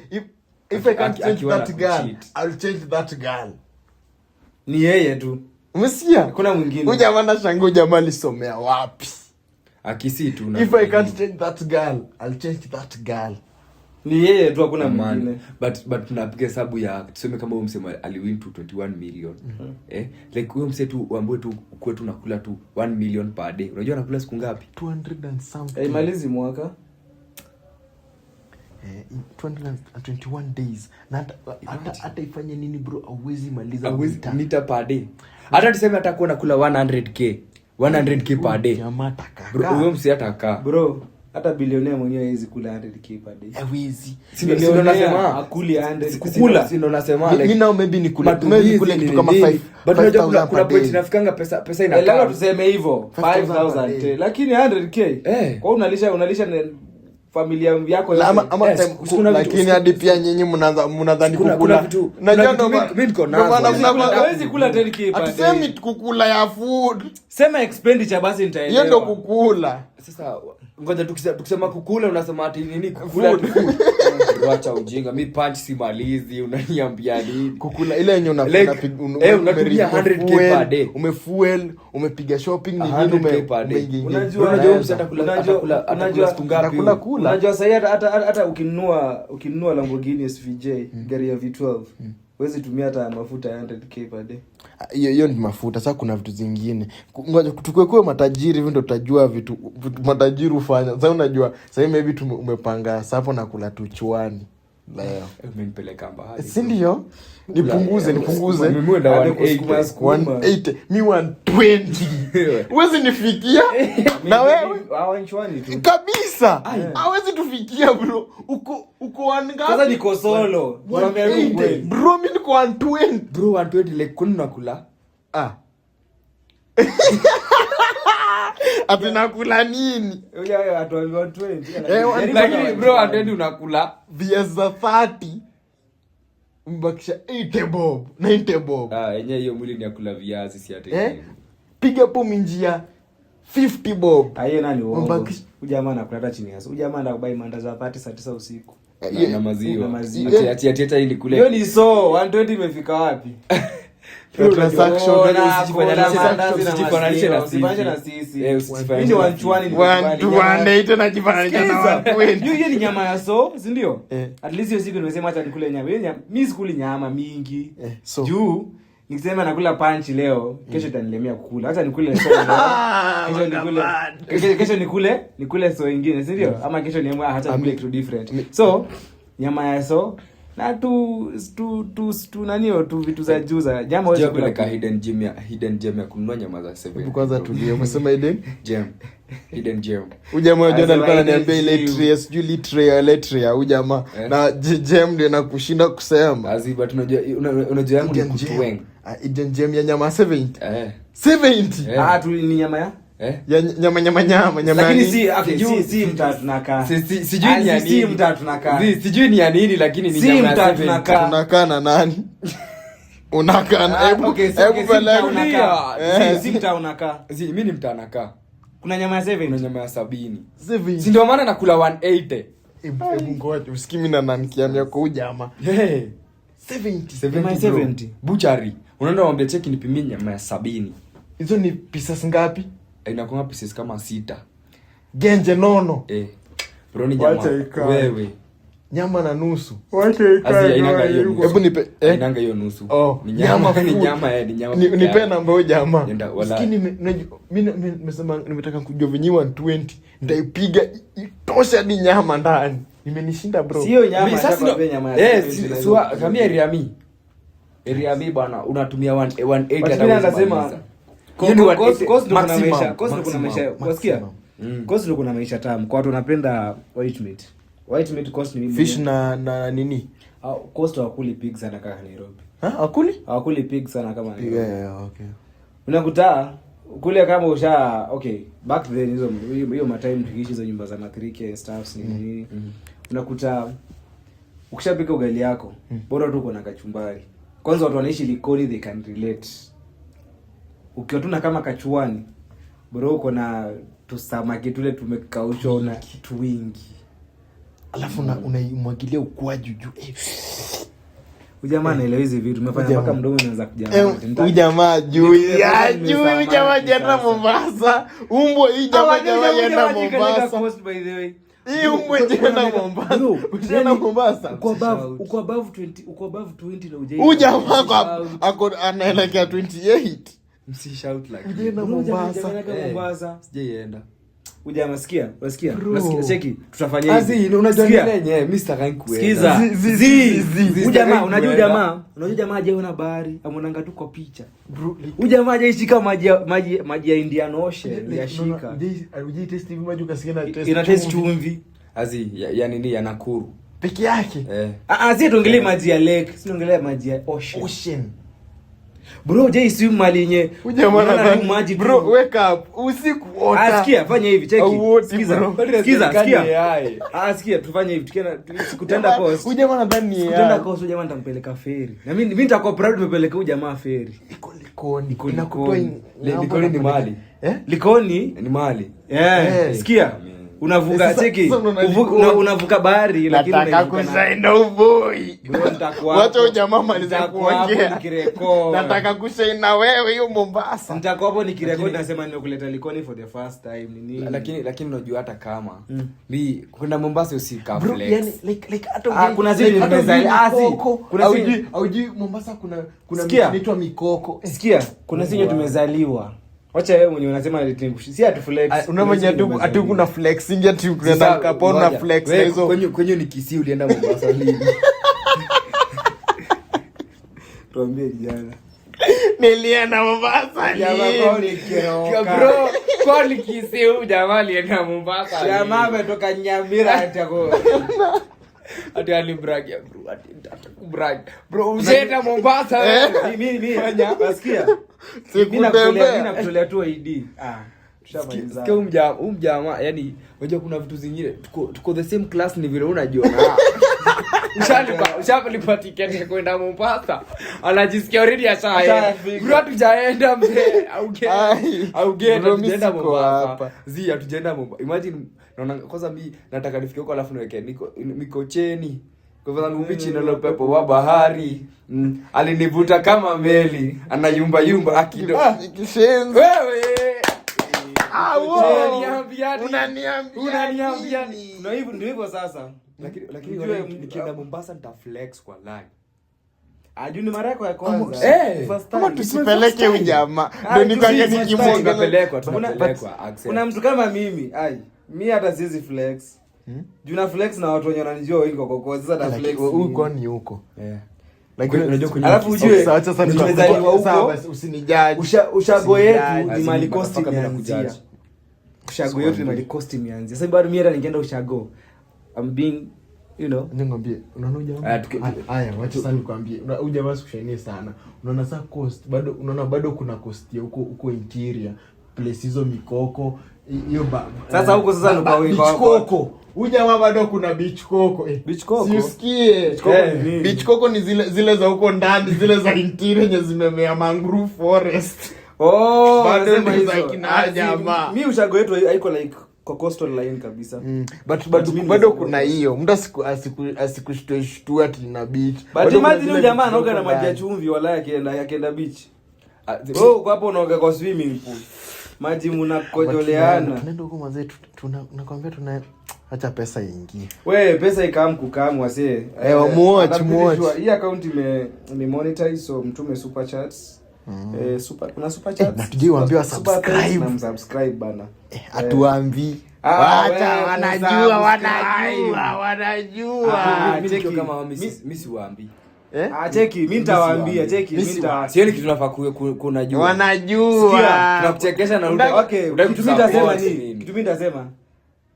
if I can't change Akiwa that na girl, kucheat. I'll change that girl. Ni yeye tu. Umesikia? Hakuna mwingine. Huyu jamaa nashangaa, huyu jamaa alisomea wapi? Akisi tu na If I can't change that girl, I'll change that girl. Ni yeye tu, hakuna Man, mwingine. but tunapiga hesabu ya tuseme kama huyo msemo aliwin tu 21 million, eh, like huyo mse tu uambiwe tu ukuwe tu nakula tu 1 million per day, unajua nakula siku ngapi? 200 and something. Eh, malizi mwaka. Eh, in 221 days na hata ifanye nini, bro, auwezi maliza Hauwezi mita. mita per day. Hata tuseme atakuwa nakula 100K, 100K per day. Jamaa atakaa. Bro, huyo mse atakaa. Bro, hata bilionea mwenyewe hawezi kula 100K per day. Hawezi. Si ndo nasema Akuli 100 kukula, si ndo nasema Mi like now maybe matumizi maybe nikule ni kitu kama nini. But unajua 5,000 kuna per point day. inafikanga pesa Eh, labda inakaa. tuseme hivyo 5,000 per 5000 day. lakini 100K Eh. kwa unalisha familia yako La, yote. ama Yes, time kuna lakini hadi pia nyinyi mnadhani kuna kukula. vitu Najua kuna ndo vitu mi niko ndo nazo. maana Hawezi kula 10K per day. Hatusemi kukula ya food. Sema expenditure basi nitaelewa. Hiyo ndo kukula. Sasa ngoja, tukisema kukula unasema ati nini kukula? Food. Ati food. Wacha ujinga, mi punch simalizi, unaniambia nini? Kukula ile yenye Like, eh, unatumia 100K per day. Umefuel, umepiga shopping, ni nini, 100K per day. umeingia. Unajua huyu mse Unajua- atakula siku ngapi Atakula huyu? kula. Unajua sahii hata ukinunua Lamborghini SVJ, gari ya V12, huwezi tumia hata mafuta ya 100K per day. Hiyo hiyo ni mafuta. Sasa kuna vitu zingine. Ngoja tukue matajiri hivi ndo tutajua vitu matajiri hufanya. Sasa unajua sahii maybe umepanga sapo na kula tuchwani leo. Eh, umenipeleka mbali. Si ndio? Nipunguze, nipunguze. Mimi huenda Hadi 180. kusukuma sukuma. 180, mi 120, huwezi nifikia na wewe. Hawa nchwani tu. Kabisa hawezi tufikia, bro. Uko one ngapi? Sasa niko solo. Nikwambia tu 180. ukweli. Bro, mi niko 120. Bro, 120, like kwani unakula? Ah, ati nakula nini? Huyu haya atuambiwa 120. Eh, Jaribu Lakini hata bro, 120 unakula. Vs za 30 mbakisha 80 bob, 90 bob. Ah, yenyewe hiyo mwili ni ya kula viazi, si ati Eh, piga po minjia 50 bob. Ah, hiyo nani uongo. Huyu jamaa anakula hata chini ya huyu jamaa anakubai mandazi ya 30 saa 9 usiku. Na maziwa. Na maziwa. Ati hii ni kule. Hiyo ni so 120 imefika wapi? Transaction. Ona, Usijifananishe kula usijifananishe na maziwa, usifananishe na sisi. sisi. Eh, usijifananishe Mimi ni na wanchwani sisi. nimekubali. 120 najifananisha na Sikiza. 120. Hiyo ni nyama ya so, si ndio? Eh. At least hiyo siku nimesema acha nikule nyama. Hiyo nyama, mimi sikuli nyama mingi. Eh, so. Juu nikisema nakula punch leo, kesho itanilemea kukula. Acha nikule so leo. Kesho nikule kesho nikule so ingine, si ndio? Ama kesho niamue acha nikule kitu different. So nyama ya so na tu nani tu vitu za juu za nyama huwezi Sijui kula. kupeleka hidden gem ya kununua nyama za 7. Hebu kwanza tulie, umesema hidden Gem. Hidden gem. Huyu jamaa unajua Anasema alikuwa ananiambia hidden ile gem. tray, sijui litrea huyu jamaa Eh. na gem ndio inakushinda kusema. Azi, but unajua yangu ni Hidden gem. kutweng. Ah, hidden gem ya nyama 70. Eh. 70. Eh. Ah, tu ni nyama ya Eh? Ya nyama nyama nyama nyama Lakini nini? si okay, Sijui si mtaa tunakaa. Sijui Ah, ni ya si nini. mtaa tunakaa. Sijui ni ya nini lakini ni Si nyama ya mtaa 70. tunakaa. Tunakaa na nani? Unakaa na Ah, hebu okay, hebu okay, si mtaa peleka. unakaa. Eh. Si mtaa unakaa. Si mimi ni mtaa nakaa. Kuna nyama ya Kuna 70. nyama ya 70. 70. Si ndio maana nakula 180. Hebu ngoja usikii mimi na nankiamia kwa huyu jamaa. Hey. 70. 70, Nyama ya bro. 70. Butchery. Unaenda mwambie cheki nipimie nyama ya 70. Hizo ni pieces ngapi? Inakuwa pieces kama sita. Genje nono. Eh. Bro, ni nyama. Wacha ikae. Wewe. Nyama na nusu. Azi hainanga hiyo nusu. Hebu nipe eh? Hainanga hiyo nusu. Oh, Ni nyama, nyama ni full. nyama, eh, ni nyama peke Nipe yake. namba huyo jamaa. Nenda, wala- Sikini nimesema nimetaka kujua venye 120 nitaipiga itoshe hadi nyama ndani. Imenishinda bro. Sio nyama, Mi- sasa nishakwambia ndo- nyama ya eh, 70 na hizo. kamia area mi. Area mi bana, unatumia 180 But hata mimi huwezi nasema, maliza. Hiyo ni 180 Coast ndo kuna maximum, maisha, coast ndo kuna maximum. maisha, wasikia? Mm. Coast ndo kuna maisha tamu. Kwa watu wanapenda white meat. White meat coast ni mimi. Fish na nini? Ah, coast hawakuli pig sana kama Nairobi. Ha, akuli? Hawakuli pig sana kama Nairobi. Yeah, okay. Unakuta kule kama usha okay back then hizo hiyo matime tukiishi hizo nyumba za ma 3K and stuffs nini nini. Unakuta ukishapika ugali yako bora tu uko na kachumbari. Kwanza watu wanaishi Likoni they can relate. Ukiwa tu na kama kachuani bro uko na tusamaki tule tumekaushwa na kitu wingi. Alafu unaimwagilia ukwaju juu. Eh, Ujamaa anaelewa hizi vitu umefanya Ujamaa. mpaka mdomo unaanza kujaa. Eh, huyu jamaa juu ya juu huyu jamaa Samaki jana sasa. Mombasa. Umbwa hii jamaa jamaa jana Mombasa. Hii umbwa jana Mombasa. Ushaenda Mombasa? Uko above uko above 20 uko above 20 na hujai. Huyu jamaa ako anaelekea 28. Msishout like Ujaenda Bro, jamaa Mombasa. hajakanyaga Eh, Mombasa. sijaienda. Ujamaa sikia, unasikia? Bro. Unasikia cheki tutafanya Azi, hivi. unajua Sikia. nile yenyewe, mi sitakangi kuenda. Sikiza. Zi, zi, Zi. zi, zi. Huyu jamaa, Sitakangi unajua kuenda. jamaa, unajua jamaa hajaona bahari, ameonanga tu kwa picha. Bro, like- Huyu jamaa hajaishika maji ya maji maji ya Indian Ocean, like, hajashika. unaona, hujai taste hivi maji ukasikia ina taste Ina taste chumvi. chumvi. Azi, ya nini ya Nakuru. Peke yake. Eh. Ah ah, si tuongelee maji ya lake, si tuongelee maji ya ocean. Ocean. Bro, hujai swim mali yenye. Huyu jamaa unaona tu nadhani- maji tu. Bro, wake up. Usiku ota. Ah, sikia, fanya hivi, cheki. Auoti, Sikiza. bro. Sikiza, Serikali sikia. AI. Ah, sikia, tufanye hivi. Tukienda sikutenda coast. Huyu jamaa nadhani ni Sikutenda AI. coast, huyu jamaa nitampeleka feri. Na mimi nitakuwa proud nimepeleka huyu jamaa feri. Iko Likoni. Iko Inakutoa Likoni. Likoni ni mali. Eh? Likoni? Ni mali. Eh, Eh. sikia. Unavuka Sasa- cheki. sasa unaona Likoni. Unavuka bahari lakini Nataka unaivuka na- kushaina uboi. Bro, nitakuwa Wacha hapo. huyu jamaa malize Nitakuwa hapo kuongea. nikirecord. Nataka kushaina wewe hiyo Mombasa. Nitakuwa hapo nikirekodi Lakini- nasema nimekuleta Likoni for the first time ni nini? Lakini unajua hata kama mi kwenda Mombasa usika Bro, flex. yani like hata Ah, kuna zile like, hata nimezali- hujui ah, si. mikoko. Kuna zile- Haujui Mombasa kuna Sikia. miti inaitwa mikoko. Eh, Sikia, kuna sinyo tumezaliwa. Wacha wewe mwenye unasema ati si atu flex. ah, unamenya tu ati kuna flexing ati kuna Sasa, Capone na ngoja. flex na Wewe, hizo. kwenyu ni Kisii ulienda Mombasa lini? Tuambie kijana. Nilienda Mombasa Jamaa lini? kwao ni Keroka. Bro, kwao ni Kisii huyu jamaa alienda Mombasa lini? Jamaa ametoka Nyamira ati ako. Ati alibragia bro, ati nataka kubrag. Bro, ushaenda Mombasa wewe? Mimi nasikia. Mimi nakutolea Sikutembea. mimi nakutolea tu ID. Ah, tushamaliza. Sikia huyu mjamaa, yani unajua kuna vitu zingine tuko the same class ni vile unajiona. Ushalipa tiketi ya kwenda Mombasa. Anajisikia already ashaenda. Ashafika. Bro, hatujaenda mzee. Ai, Au get bro, mi hatujaenda siko Mombasa. hapa. Zi hatujaenda Mombasa. Imagine naona kwanza mi nataka nifike huko alafu niweke niko Mikocheni. Kwa hivyo zangu bichi na upepo wa bahari. Alinivuta kama meli, anayumba yumba akido. Ah, kishenzi. Wewe. Ah, wow. Unaniambia nini? Unaniambia Unaniambia nini? Ndio hivyo ndio hivyo sasa. Lakini Ujue, nikienda Mombasa nita flex kwa line. Ah, juu ni mara yako ya kwanza. Eh. First time. Kama tusipeleke huyu jamaa. Ah, Ndio nikwange nikimwongelea. Tunapelekwa, Kuna- tunapelekwa accept. Kuna mtu kama mimi, ai, mi hata siwezi flex. Juu na flex na watu wenye wananijua wengi kwa kwa sasa na flex. Huyu kwani huko. Eh. Lakini Unajua kwenye Alafu ujue, Sawa, acha sasa tumezaliwa huko. Sawa basi usinijaji. Ushago yetu Usinijaji. ni mali cost Mpaka bila imeanzia. kujaji. Ushago yetu ni mali cost imeanzia. Sasa bado mimi hata ningeenda ushago. I'm being you know. Nikwambie, unaona huyu jamaa? Aya, Aya, wacha sasa nikwambie. Huyu jamaa sikushainie sana. Unaona sasa coast bado unaona bado kuna coast ya huko huko interior place hizo mikoko hiyo Sasa huko sasa ndo kwa beach coco. Huyu jamaa bado kuna beach coco. Eh, Beach coco? Si usikie. Beach coco ni nini? Beach coco ni zile za huko ndani, zile za interior yenye zimemea mangrove forest. Oh, Bado unasema ni za hizo. kina Ah, jamaa. Mi ushago yetu haiko like kwa coastal line kabisa. But But mimi bado nimezaliwa kuna hiyo mtu asikushtue ati na beach. But Bado kuna imagine zile huyu jamaa beach anaoga na huko maji ya ndani. chumvi wala akienda beach. Ah, Wewe uko hapo unaoga kwa swimming pool. Maji mnakojoleana. Tunaenda huko mazee, nakwambia tuna Acha pesa iingie. We, pesa ikam kukam, wasee. Eh, muwatch, I'm pretty muwatch. sure hii account ime monetize, so mtume super chats. Eh, super, kuna super chats. Na tujaiwaambiwa Super thanks subscribe. na msubscribe, bana. Eh, atuambii. Ah, Wacha we, wanajua, kusubscribe. wanajua, wanajua. Ah, Mimi nikiwa cheki. kama wao, mi siwaambii. Eh? Ah, cheki, mi nitawaambia, cheki, Mi mi nita Sioni kitu nafaa kunajua. Wanajua. Sikia, Tunakuchekesha na Okay, utaki kitu mi nitasema kusupport ni nini? kitu mi nitasema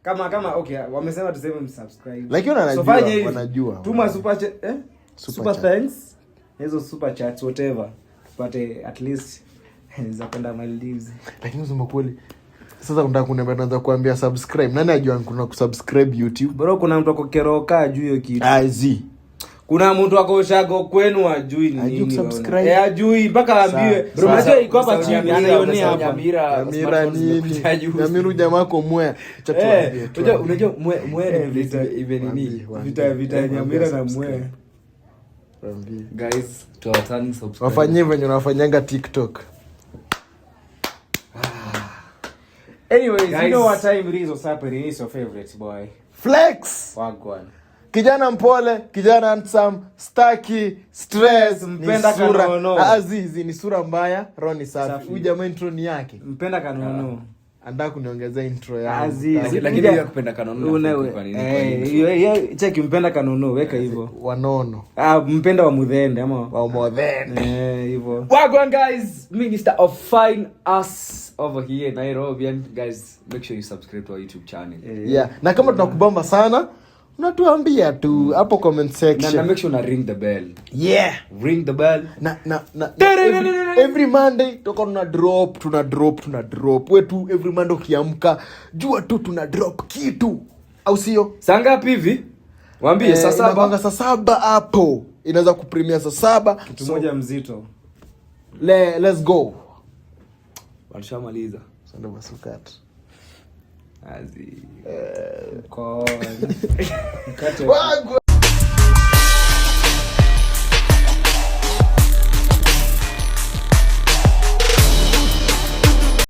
kama okay, wamesema tuseme msubscribe. Lakini wanajua, So fanya hivi. wanajua. Tuma super chat, eh? Super Super chat. thanks. Hizo super chats, whatever. Tupate at least za kwenda Maldives. Lakini kusema kweli, sasa unataka kuniambia tuanza kuambia subscribe? Nani ajua kuna kusubscribe YouTube? Bro, kuna mtu ako Keroka ajui hiyo kitu. Azi. Kuna mtu ako ushago kwenu ajui ni Ajui nini. kusubscribe. Bwana. Eh, ajui mpaka aambiwe. Sawa. Bro, unajua iko hapa Sawa, chini, Nyamira, anaionea hapa. Nyamira, Nyamira smartphones nini? zimekuja juzi. Nyamiru jamaa ko mwea. Acha Eh, tuambie, unajua tuambie. unajua mwe Eh, ni ive nini? Waambie, waambie. Vita ya Waambie Nyamira na subscribe. Mwea. Waambie. Guys, to our turning subscribers. Wafanyie venye unafanyanga TikTok. Anyways, Guys. you know what time it is, what's happening? It's your favorite boy. Flex. Wagwan. Kijana mpole, kijana handsome, staki stress, ni Mpenda sura. kanono. Ah, zizi ni sura mbaya, roho ni safi. Safi. Huyu jamaa intro ni yake. Mpenda kanono. Anataka kuniongezea intro yangu. Azizi. Lakini hiyo ya kupenda kanono Una- kwa nini? Kwa eh, nini? hiyo cheki, mpenda kanono, weka hivyo. Wanono. Ah, mpenda wa mudhende ama Wa modhende. eh, hivyo. Wagwan guys, Minister of Fine Us over here in Nairobi, and guys, make sure you subscribe to our YouTube channel. Eh, Yeah. Na kama tunakubamba sana, unatuambia tu hapo comment Na section. make sure una ring the bell. Yeah. Ring the bell. Na every Monday toka tuna drop, tuna drop, tuna drop. We tu every Monday ukiamka, jua tu tuna drop kitu. Au sio? Saa ngapi hivi? Waambie Eh, saa 7. inakuanga saa 7 hapo. Inaweza kupremia saa 7. Kitu moja mzito. Let's go. Walishamaliza. Sasa basukat. Azi. Kwa mkate. Wagwan.